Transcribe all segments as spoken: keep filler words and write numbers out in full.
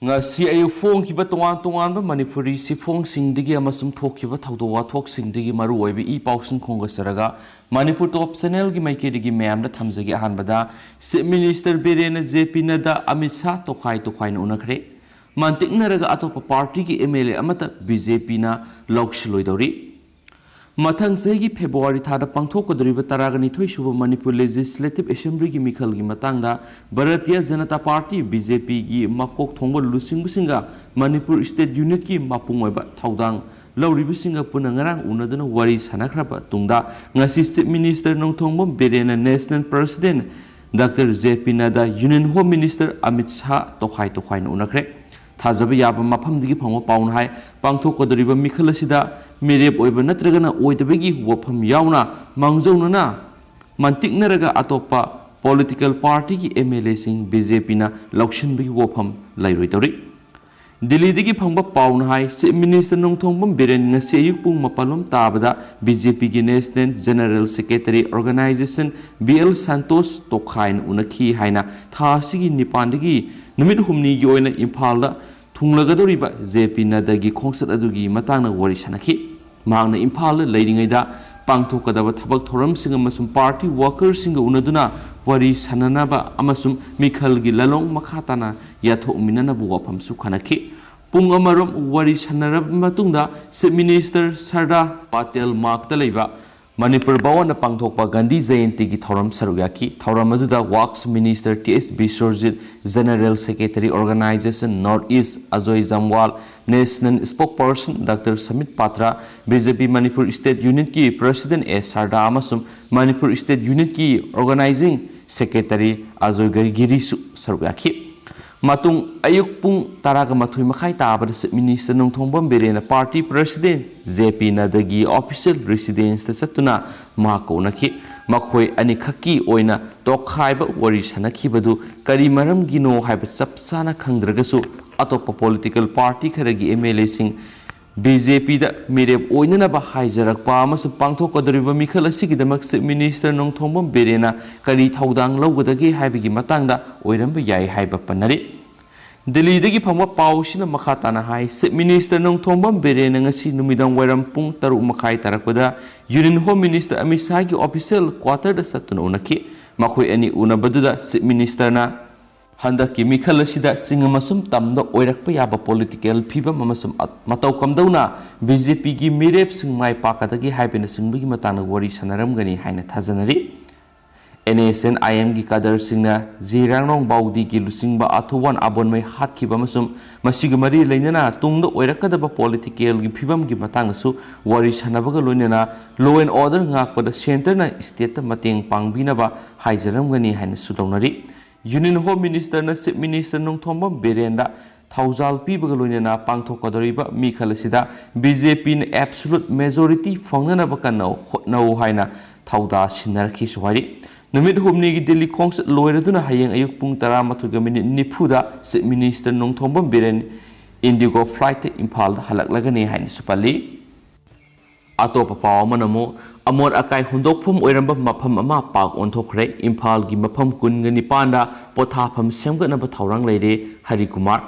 ꯉꯁꯤ ꯑꯌꯨꯛ ꯐꯣꯡꯈꯤꯕ ꯇꯣꯉꯥꯟ ꯇꯣꯉꯥꯟꯕ ꯃꯅꯤꯄꯨꯔꯤ ꯆꯦꯐꯣꯡꯁꯤꯡꯗꯒꯤ ꯑꯃꯁꯨꯡ ꯊꯣꯛꯈꯤꯕ ꯊꯧꯗꯣꯛ ꯋꯥꯊꯣꯛꯁꯤꯡꯗꯒꯤ ꯃꯔꯨꯑꯣꯏꯕ ꯏ ꯄꯥꯎꯁꯤꯡ ꯈꯣꯝꯒꯠꯆꯔꯒ ꯃꯅꯤꯄꯨꯔ ꯇꯣꯞ ꯆꯦꯅꯦꯜꯒꯤ ꯃꯥꯏꯀꯩꯗꯒꯤ ꯃꯌꯥꯝꯗ ꯊꯝꯖꯒꯦ꯫ ꯑꯍꯥꯟꯕꯗ, chief minister ꯕꯤꯔꯦꯟꯅ J P ꯅꯗꯥ, Amit Shah ꯇꯣꯈꯥꯏ ꯇꯣꯈꯥꯏꯅ ꯎꯅꯈ꯭ꯔꯦ꯫ ꯃꯟꯇꯤꯛꯅꯔꯒ ꯑꯇꯣꯞꯄ ꯄꯥꯔꯇꯤꯒꯤ ꯑꯦꯝ ꯑꯦꯜ ꯑꯦ ꯑꯃꯠꯇ ꯕꯤ ꯖꯦ ꯄꯤꯅ ꯂꯧꯁꯤꯜꯂꯣꯏꯗꯧꯔꯤ꯫ ꯃꯊꯪ ꯆꯍꯤꯒꯤ ꯐꯦꯕ꯭ꯔꯨꯋꯥꯔꯤ ꯊꯥꯗ ꯄꯥꯡꯊꯣꯛꯀꯗꯧꯔꯤꯕ ꯇꯔꯥꯒ ꯅꯤꯊꯣꯏ ꯁꯨꯕ ꯃꯅꯤꯄꯨꯔ ꯂꯦꯖꯤꯁꯂꯦꯇꯤꯚ ꯑꯦꯁꯦꯝꯕ꯭ꯂꯤꯒꯤ ꯃꯤꯈꯜꯒꯤ ꯃꯇꯥꯡꯗ Bharatiya Janata party, B J ꯄꯤꯒꯤ ꯃꯀꯣꯛ ꯊꯣꯡꯕ ꯂꯨꯆꯤꯡꯕꯁꯤꯡꯒ ꯃꯅꯤꯄꯨꯔ ꯁ꯭ꯇꯦꯠ ꯌꯨꯅꯤꯠꯀꯤ ꯃꯄꯨꯡ ꯑꯣꯏꯕ ꯊꯧꯗꯥꯡ ꯂꯧꯔꯤꯕꯁꯤꯡꯒ ꯄꯨꯟꯅ ꯉꯔꯥꯡ ꯎꯅꯗꯨꯅ ꯋꯥꯔꯤ ꯁꯥꯟꯅꯈ꯭ꯔꯕ ꯇꯨꯡꯗ, ꯉꯁꯤ ꯆꯤꯐ ꯃꯤꯅꯤꯁꯇꯔ ꯅꯣꯡꯊꯣꯝꯕꯝ ꯕꯤꯔꯦꯟꯅ national president doctor J P Nadda, union home minister Amit Shah ꯇꯣꯈꯥꯏ ꯇꯣꯈꯥꯏꯅ ꯎꯅꯈ꯭ꯔꯦ꯫ ꯊꯥꯖꯕ ꯌꯥꯕ ꯃꯐꯝꯗꯒꯤ ꯐꯪꯕ ꯄꯥꯎꯅ ꯍꯥꯏ, ꯄꯥꯡꯊꯣꯛꯀꯗꯧꯔꯤꯕ ꯃꯤꯈꯜ ꯑꯁꯤꯗ ꯃꯤꯔꯦꯞ ꯑꯣꯏꯕ ꯅꯠꯇ꯭ꯔꯒꯅ ꯑꯣꯏꯗꯕꯒꯤ ꯋꯥꯐꯝ ꯌꯥꯎꯅ ꯃꯥꯡꯖꯧꯅꯅ ꯃꯟꯇꯤꯛꯅꯔꯒ ꯑꯇꯣꯞꯄ ꯄꯣꯂꯤꯇꯤꯀꯦꯜ ꯄꯥꯔꯇꯤꯒꯤ ꯑꯦꯝ ꯑꯦꯜ ꯑꯦꯁꯤꯡ ꯕꯤ ꯖꯦ ꯄꯤꯅ ꯂꯧꯁꯤꯟꯕꯒꯤ ꯋꯥꯐꯝ ꯂꯩꯔꯣꯏꯗꯧꯔꯤ꯫ ꯗꯤꯜꯂꯤꯗꯒꯤ ꯐꯪꯕ ꯄꯥꯎꯅ ꯍꯥꯏ, ꯆꯤꯐ ꯃꯤꯅꯤꯁꯇꯔ ꯅꯣꯡꯊꯣꯝꯕꯝ ꯕꯤꯔꯦꯟ ꯉꯁꯤ ꯑꯌꯨꯛ ꯄꯨꯡ ꯃꯥꯄꯜ ꯂꯣꯝ ꯇꯥꯕꯗ ꯕꯤ ꯖꯦ ꯄꯤꯒꯤ national general secretary organisation B L Santosh ꯇꯣꯈꯥꯏꯅ ꯎꯅꯈꯤ ꯍꯥꯏꯅ ꯊꯥ ꯑꯁꯤꯒꯤ ꯅꯤꯄꯥꯟꯗꯒꯤ ꯅꯨꯃꯤꯠ ꯍꯨꯝꯅꯤꯒꯤ ꯑꯣꯏꯅ ꯏꯝꯐꯥꯜꯗ ꯊꯨꯡꯂꯒꯗꯧꯔꯤꯕ ꯖꯦ ꯄꯤ ꯅꯗꯥꯒꯤ ꯈꯣꯡꯆꯠ ꯑꯗꯨꯒꯤ ꯃꯇꯥꯡꯗ ꯋꯥꯔꯤ ꯁꯥꯟꯅꯈꯤ꯫ ꯃꯍꯥꯛꯅ ꯏꯝꯐꯥꯜꯗ ꯂꯩꯔꯤꯉꯩꯗ ꯄꯥꯡꯊꯣꯛꯀꯗꯕ ꯊꯕꯛ ꯊꯧꯔꯝꯁꯤꯡ ꯑꯃꯁꯨꯡ ꯄꯥꯔꯇꯤ ꯋꯥꯀꯔꯁꯤꯡꯒ ꯎꯅꯗꯨꯅ ꯋꯥꯔꯤ ꯁꯥꯟꯅꯅꯕ ꯑꯃꯁꯨꯡ ꯃꯤꯈꯜꯒꯤ ꯂꯥꯂꯣꯡ ꯃꯈꯥ ꯇꯥꯅ ꯌꯥꯊꯣꯛꯃꯤꯟꯅꯅꯕ ꯋꯥꯐꯝꯁꯨ ꯈꯟꯅꯈꯤ꯫ ꯄꯨꯡ ꯑꯃꯔꯣꯝ ꯋꯥꯔꯤ ꯁꯥꯟꯅꯔꯕ ꯃꯇꯨꯡꯗ ꯆꯤꯐ ꯃꯤꯅꯤꯁꯇꯔ ꯁꯔꯗꯥꯔ ꯄꯇꯦꯜ ꯃꯥꯔꯒꯇ ꯂꯩꯕ ꯃꯅꯤꯄꯨꯔ ꯚꯋꯟꯗ ꯄꯥꯡꯊꯣꯛꯄ ꯒꯥꯟꯙꯤ ꯖꯌꯟꯇꯤꯒꯤ ꯊꯧꯔꯝ ꯁꯔꯨꯛ ꯌꯥꯈꯤ꯫ ꯊꯧꯔꯝ ꯑꯗꯨꯗ works minister T S Biswajit, general secretary organisation north east Ajoy Jamwal, national spokesperson doctor Sambit Patra, B J P Manipur state ꯌꯨꯅꯤꯠꯀꯤ ꯄ꯭ꯔꯁꯤꯗꯦꯟ ꯑꯦ ꯁꯔꯗꯥ ꯑꯃꯁꯨꯡ ꯃꯅꯤꯄꯨꯔ ꯁ꯭ꯇꯦꯠ ꯌꯨꯅꯤꯠꯀꯤ ꯑꯣꯔꯒꯅꯥꯏꯖꯤꯡ ꯁꯦꯀ꯭ꯔꯦꯇꯔꯤ ꯑꯖꯣꯏ ꯒꯤꯔꯤꯁꯨ ꯁꯔꯨꯛ ꯌꯥꯈꯤ꯫ ꯃꯇꯨꯡ ꯑꯌꯨꯛ ꯄꯨꯡ ꯇꯔꯥꯒ ꯃꯥꯊꯣꯏ ꯃꯈꯥꯏ ꯇꯥꯕꯗ ꯆꯤꯐ ꯃꯤꯅꯤꯁꯇꯔ ꯅꯣꯡꯊꯣꯝꯕꯝ ꯕꯤꯔꯦꯟꯅ ꯄꯥꯔꯇꯤ ꯄ꯭ꯔꯁꯤꯗꯦꯟ ꯖꯦ ꯄꯤ ꯅꯗꯥꯒꯤ ꯑꯣꯐꯤꯁꯤꯌꯦꯜ ꯔꯦꯁꯤꯗꯦꯟꯁꯇ ꯆꯠꯇꯨꯅ ꯃꯍꯥꯛꯀ ꯎꯅꯈꯤ꯫ ꯃꯈꯣꯏ ꯑꯅꯤꯈꯛꯀꯤ ꯑꯣꯏꯅ ꯇꯣꯈꯥꯏꯕ ꯋꯥꯔꯤ ꯁꯥꯟꯅꯈꯤꯕꯗꯨ ꯀꯔꯤ ꯃꯔꯝꯒꯤꯅꯣ ꯍꯥꯏꯕ ꯆꯞ ꯆꯥꯅ ꯈꯪꯗ꯭ꯔꯒꯁꯨ, ꯑꯇꯣꯞꯄ ꯄꯣꯂꯤꯇꯤꯀꯦꯜ ꯄꯥꯔꯇꯤ ꯈꯔꯒꯤ ꯑꯦꯝ ꯑꯦꯜ ꯑꯦꯁꯤꯡ ꯕꯤ ꯖꯦ ꯄꯤꯗ ꯃꯤꯔꯦꯞ ꯑꯣꯏꯅꯅꯕ ꯍꯥꯏꯖꯔꯛꯄ ꯑꯃꯁꯨꯡ ꯄꯥꯡꯊꯣꯛꯀꯗꯧꯔꯤꯕ ꯃꯤꯈꯜ ꯑꯁꯤꯒꯤꯗꯃꯛ ꯆꯤꯐ ꯃꯤꯅꯤꯁꯇꯔ ꯅꯣꯡꯊꯣꯝꯕꯝ ꯕꯤꯔꯦꯟꯅ ꯀꯔꯤ ꯊꯧꯗꯥꯡ ꯂꯧꯒꯗꯒꯦ ꯍꯥꯏꯕꯒꯤ ꯃꯇꯥꯡꯗ ꯑꯣꯏꯔꯝꯕ ꯌꯥꯏ ꯍꯥꯏꯕ ꯄꯟꯅꯔꯤ꯫ ꯗꯤꯜꯂꯤꯗꯒꯤ ꯐꯪꯕ ꯄꯥꯎꯁꯤꯅ ꯃꯈꯥ ꯇꯥꯅ ꯍꯥꯏ, ꯆꯤꯐ ꯃꯤꯅꯤꯁꯇꯔ ꯅꯣꯡꯊꯣꯝꯕꯝ ꯕꯤꯔꯦꯟꯅ ꯉꯁꯤ ꯅꯨꯃꯤꯗꯥꯡ ꯋꯥꯏꯔꯝ ꯄꯨꯡ ꯇꯔꯨꯛ ꯃꯈꯥꯏ ꯇꯥꯔꯛꯄꯗ ꯌꯨꯅꯤꯌꯟ ꯍꯣꯝ ꯃꯤꯅꯤꯁꯇꯔ ꯑꯃꯤꯠ ꯁꯥꯍꯒꯤ ꯑꯣꯐꯤꯁꯤꯌꯦꯜ ꯀ꯭ꯋꯥꯇꯔꯗ ꯆꯠꯇꯨꯅ ꯎꯅꯈꯤ꯫ ꯃꯈꯣꯏ ꯑꯅꯤ ꯎꯅꯕꯗꯨꯗ ꯆꯤꯐ ꯃꯤꯅꯤꯁꯇꯔꯅ ꯍꯟꯗꯛꯀꯤ ꯃꯤꯈꯜ ꯑꯁꯤꯗ ꯆꯤꯡ ꯑꯃꯁꯨꯡ ꯇꯝꯗ ꯑꯣꯏꯔꯛꯄ ꯌꯥꯕ ꯄꯣꯂꯤꯇꯤꯀꯦꯜ ꯐꯤꯕꯝ ꯑꯃꯁꯨꯡ ꯃꯇꯧ ꯀꯝꯗꯧꯅ ꯕꯤ ꯖꯦ ꯄꯤꯒꯤ ꯃꯤꯔꯦꯞꯁꯤꯡ ꯃꯥꯏ ꯄꯥꯛꯀꯗꯒꯦ ꯍꯥꯏꯕꯅꯆꯤꯡꯕꯒꯤ ꯃꯇꯥꯡꯗ ꯋꯥꯔꯤ ꯁꯥꯟꯅꯔꯝꯒꯅꯤ ꯍꯥꯏꯅ ꯊꯥꯖꯅꯔꯤ꯫ ꯑꯦꯟ ꯑꯦꯁ ꯑꯦꯟ ꯑꯥꯏ ꯑꯦꯝꯒꯤ ꯀꯥꯗꯔꯁꯤꯡꯅ ꯖꯤ ꯔꯥꯡꯅꯣꯡ ꯕꯥꯎꯗꯤꯒꯤ ꯂꯨꯆꯤꯡꯕ ꯑꯥꯊꯨꯋꯥꯟ ꯑꯕꯣꯟꯃꯩ ꯍꯥꯠꯈꯤꯕ ꯑꯃꯁꯨꯡ ꯃꯁꯤꯒ ꯃꯔꯤ ꯂꯩꯅꯅ ꯇꯨꯡꯗ ꯑꯣꯏꯔꯛꯀꯗꯕ ꯄꯣꯂꯤꯇꯤꯀꯦꯜꯒꯤ ꯐꯤꯕꯝꯒꯤ ꯃꯇꯥꯡꯗꯁꯨ ꯋꯥꯔꯤ ꯁꯥꯟꯅꯕꯒ ꯂꯣꯏꯅꯅ ꯂꯣ ꯑꯦꯟ ꯑꯣꯔꯗꯔ ꯉꯥꯛꯄꯗ ꯁꯦꯟꯇꯔꯅ ꯁ꯭ꯇꯦꯠꯇ ꯃꯇꯦꯡ ꯄꯥꯡꯕꯤꯅꯕ ꯍꯥꯏꯖꯔꯝꯒꯅꯤ ꯍꯥꯏꯅꯁꯨ ꯂꯧꯅꯔꯤ꯫ ꯌꯨꯅꯤꯌꯟ ꯍꯣꯝ ꯃꯤꯅꯤꯁꯇꯔꯅ ꯆꯤꯐ ꯃꯤꯅꯤꯁꯇꯔ ꯅꯣꯡꯊꯣꯝꯕꯝ ꯕꯤꯔꯦꯟꯗ ꯊꯧꯖꯥꯜ ꯄꯤꯕꯒ ꯂꯣꯏꯅꯅ ꯄꯥꯡꯊꯣꯛꯀꯗꯧꯔꯤꯕ ꯃꯤꯈꯜ ꯑꯁꯤꯗ ꯕꯤ ꯖꯦ ꯄꯤꯅ ꯑꯦꯕꯁꯣꯂꯨꯠ ꯃꯦꯖꯣꯔꯤꯇꯤ ꯐꯪꯅꯅꯕ ꯀꯟꯅ ꯍꯣꯠꯅꯧ ꯍꯥꯏꯅ ꯊꯧꯗꯥ ꯁꯤꯟꯅꯔꯛꯈꯤꯁꯨ ꯍꯥꯏꯔꯤ꯫ ꯅꯨꯃꯤꯠ ꯍꯨꯝꯅꯤꯒꯤ ꯗꯤꯜꯂꯤ ꯈꯣꯡꯆꯠ ꯂꯣꯏꯔꯗꯨꯅ ꯍꯌꯦꯡ ꯑꯌꯨꯛ ꯄꯨꯡ ꯇꯔꯥꯃꯥꯊꯣꯏꯒ ꯃꯤꯅꯤꯠ ꯅꯤꯐꯨꯗ ꯆꯤꯐ ꯃꯤꯅꯤꯁꯇꯔ ꯅꯣꯡꯊꯣꯝꯕꯝ ꯕꯤꯔꯦꯟ ꯏꯟꯗꯤꯒꯣ ꯐ꯭ꯂꯥꯏꯠꯇ ꯏꯝꯐꯥꯜꯗ ꯍꯜꯂꯛꯂꯒꯅꯤ ꯍꯥꯏꯅꯁꯨ ꯄꯜꯂꯤ꯫ ꯑꯇꯣꯞꯄ ꯄꯥꯎ ꯑꯃꯅ ꯑꯃꯨꯛ ꯑꯃꯣꯠ ꯑꯀꯥꯏ ꯍꯨꯟꯗꯣꯛꯐꯝ ꯑꯣꯏꯔꯝꯕ ꯃꯐꯝ ꯑꯃ ꯄꯥꯛ ꯑꯣꯟꯊꯣꯛꯈ꯭ꯔꯦ꯫ ꯏꯝꯐꯥꯜꯒꯤ ꯃꯐꯝ ꯀꯨꯟꯒ ꯅꯤꯄꯥꯟꯗ ꯄꯣꯊꯥꯐꯝ ꯁꯦꯝꯒꯠꯅꯕ ꯊꯧꯔꯥꯡ ꯂꯩꯔꯦ꯫ ꯍꯔꯤꯀꯨꯃꯥꯔ꯫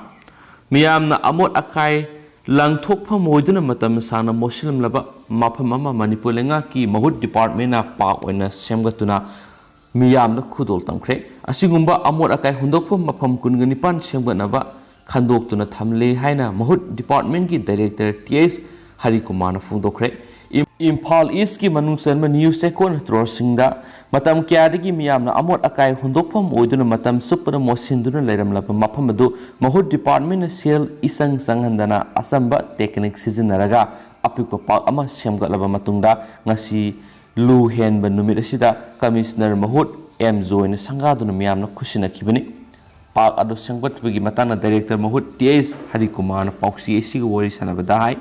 ꯃꯤꯌꯥꯝꯅ ꯑꯃꯣꯠ ꯑꯀꯥꯏ ꯂꯪꯊꯣꯛꯐꯝ ꯑꯣꯏꯗꯨꯅ ꯃꯇꯝ ꯁꯥꯡꯅ ꯃꯣꯠꯁꯤꯜꯂꯝꯂꯕ ꯃꯐꯝ ꯑꯃ ꯃꯅꯤꯄꯨꯔ ꯂꯩꯉꯥꯛꯀꯤ ꯃꯍꯨꯠ ꯗꯤꯄꯥꯔꯠꯃꯦꯟꯅ ꯄꯥꯛ ꯑꯣꯏꯅ ꯁꯦꯝꯒꯠꯇꯨꯅ ꯃꯤꯌꯥꯝꯗ ꯈꯨꯗꯣꯜ ꯇꯝꯈ꯭ꯔꯦ꯫ ꯑꯁꯤꯒꯨꯝꯕ ꯑꯃꯣꯠ ꯑꯀꯥꯏ ꯍꯨꯟꯗꯣꯛꯐꯝ ꯃꯐꯝ ꯀꯨꯟꯒ ꯅꯤꯄꯥꯟ ꯁꯦꯝꯒꯠꯅꯕ ꯈꯟꯗꯣꯛꯇꯨꯅ ꯊꯝꯂꯦ ꯍꯥꯏꯅ ꯃꯍꯨꯠ ꯗꯤꯄꯥꯔꯠꯃꯦꯟꯒꯤ ꯗꯥꯏꯔꯦꯛꯇꯔ ꯇꯤ ꯑꯦꯁ ꯍꯔꯤꯀꯨꯃꯥꯔꯅ ꯐꯣꯡꯗꯣꯛꯈ꯭ꯔꯦ꯫ ꯏꯝ-, ꯏꯝꯐꯥꯜ ꯏꯁꯀꯤ ꯃꯅꯨꯡ ꯆꯟꯕ ꯅ꯭ꯌꯨ ꯆꯦꯛꯀꯣꯟ ꯇꯣꯔꯁꯤꯡꯗ ꯃꯇꯝ ꯀꯌꯥꯗꯒꯤ ꯃꯤꯌꯥꯝꯅ ꯑꯃꯣꯠ ꯑꯀꯥꯏ ꯍꯨꯟꯗꯣꯛꯐꯝ ꯑꯣꯏꯗꯨꯅ ꯃꯇꯝ ꯆꯨꯞꯄꯗ ꯃꯣꯠꯁꯤꯟꯗꯨꯅ ꯂꯩꯔꯝꯂꯕ ꯃꯐꯝ ꯑꯗꯨ ꯃꯍꯨꯠ ꯗꯤꯄꯥꯔꯠꯃꯦꯟꯅ ꯁꯦꯜ ꯏꯆꯪ ꯆꯪꯍꯟꯗꯅ ꯑꯆꯝꯕ ꯇꯦꯛꯅꯤꯛ ꯁꯤꯖꯤꯟꯅꯔꯒ ꯑꯄꯤꯛꯄ ꯄꯥꯔꯛ ꯑꯃ ꯁꯦꯝꯒꯠꯂꯕ ꯃꯇꯨꯡꯗ ꯉꯁꯤ ꯂꯨ ꯍꯦꯟꯕ ꯅꯨꯃꯤꯠ ꯑꯁꯤꯗ ꯀꯃꯤꯁꯅꯔ ꯃꯍꯨꯠ ꯑꯦꯝ ꯖꯣꯏꯅ ꯁꯪꯒꯥꯗꯨꯅ ꯃꯤꯌꯥꯝꯅ ꯈꯨꯠꯁꯤꯟꯅꯈꯤꯕꯅꯤ꯫ ꯄꯥꯔꯛ ꯑꯗꯨ ꯁꯦꯝꯒꯠꯄꯒꯤ ꯃꯇꯥꯡꯗ ꯗꯥꯏꯔꯦꯛꯇꯔ ꯃꯍꯨꯠ ꯇꯤ ꯑꯦꯁ ꯍꯔꯤꯀꯨꯃꯥꯔꯅ ꯄꯥꯎꯆꯦ ꯑꯁꯤꯒ ꯋꯥꯔꯤ ꯁꯥꯟꯅꯕꯗ ꯍꯥꯏ,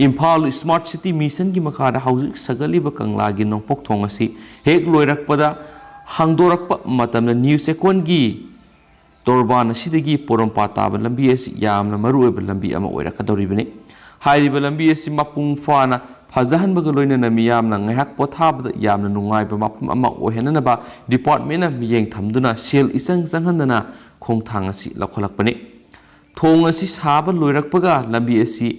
ꯏꯝꯐꯥꯜ ꯁ꯭ꯃꯥꯔꯠ ꯁꯤꯇꯤ ꯃꯤꯁꯟꯒꯤ ꯃꯈꯥꯗ ꯍꯧꯖꯤꯛ ꯁꯥꯒꯠꯂꯤꯕ ꯀꯪꯂꯥꯒꯤ ꯅꯣꯡꯄꯣꯛ ꯊꯣꯡ ꯑꯁꯤ ꯍꯦꯛ ꯂꯣꯏꯔꯛꯄꯗ ꯍꯥꯡꯗꯣꯔꯛꯄ ꯃꯇꯝꯗ ꯅ꯭ꯌꯨ ꯆꯦꯛꯀꯣꯟꯒꯤ ꯇꯣꯔꯕꯥꯟ ꯑꯁꯤꯗꯒꯤ ꯄꯣꯔꯣꯝꯄꯥꯠ ꯇꯥꯕ ꯂꯝꯕꯤ ꯑꯁꯤ ꯌꯥꯝꯅ ꯃꯔꯨꯑꯣꯏꯕ ꯂꯝꯕꯤ ꯑꯃ ꯑꯣꯏꯔꯛꯀꯗꯧꯔꯤꯕꯅꯤ꯫ ꯍꯥꯏꯔꯤꯕ ꯂꯝꯕꯤ ꯑꯁꯤ ꯃꯄꯨꯡ ꯐꯥꯅ ꯐꯖꯍꯟꯕꯒ ꯂꯣꯏꯅꯅ ꯃꯤꯌꯥꯝꯅ ꯉꯥꯏꯍꯥꯛ ꯄꯣꯊꯥꯕꯗ ꯌꯥꯝꯅ ꯅꯨꯡꯉꯥꯏꯕ ꯃꯐꯝ ꯑꯃ ꯑꯣꯏꯍꯟꯅꯅꯕ ꯗꯤꯄꯥꯔꯠꯃꯦꯟꯅ ꯃꯤꯠꯌꯦꯡ ꯊꯝꯗꯨꯅ ꯁꯦꯜ ꯏꯆꯪ ꯆꯪꯍꯟꯗꯅ ꯈꯣꯡꯊꯥꯡ ꯑꯁꯤ ꯂꯧꯈꯠꯂꯛꯄꯅꯤ꯫ ꯊꯣꯡ ꯑꯁꯤ ꯁꯥꯕ ꯂꯣꯏꯔꯛꯄꯒ ꯂꯝꯕꯤ ꯑꯁꯤ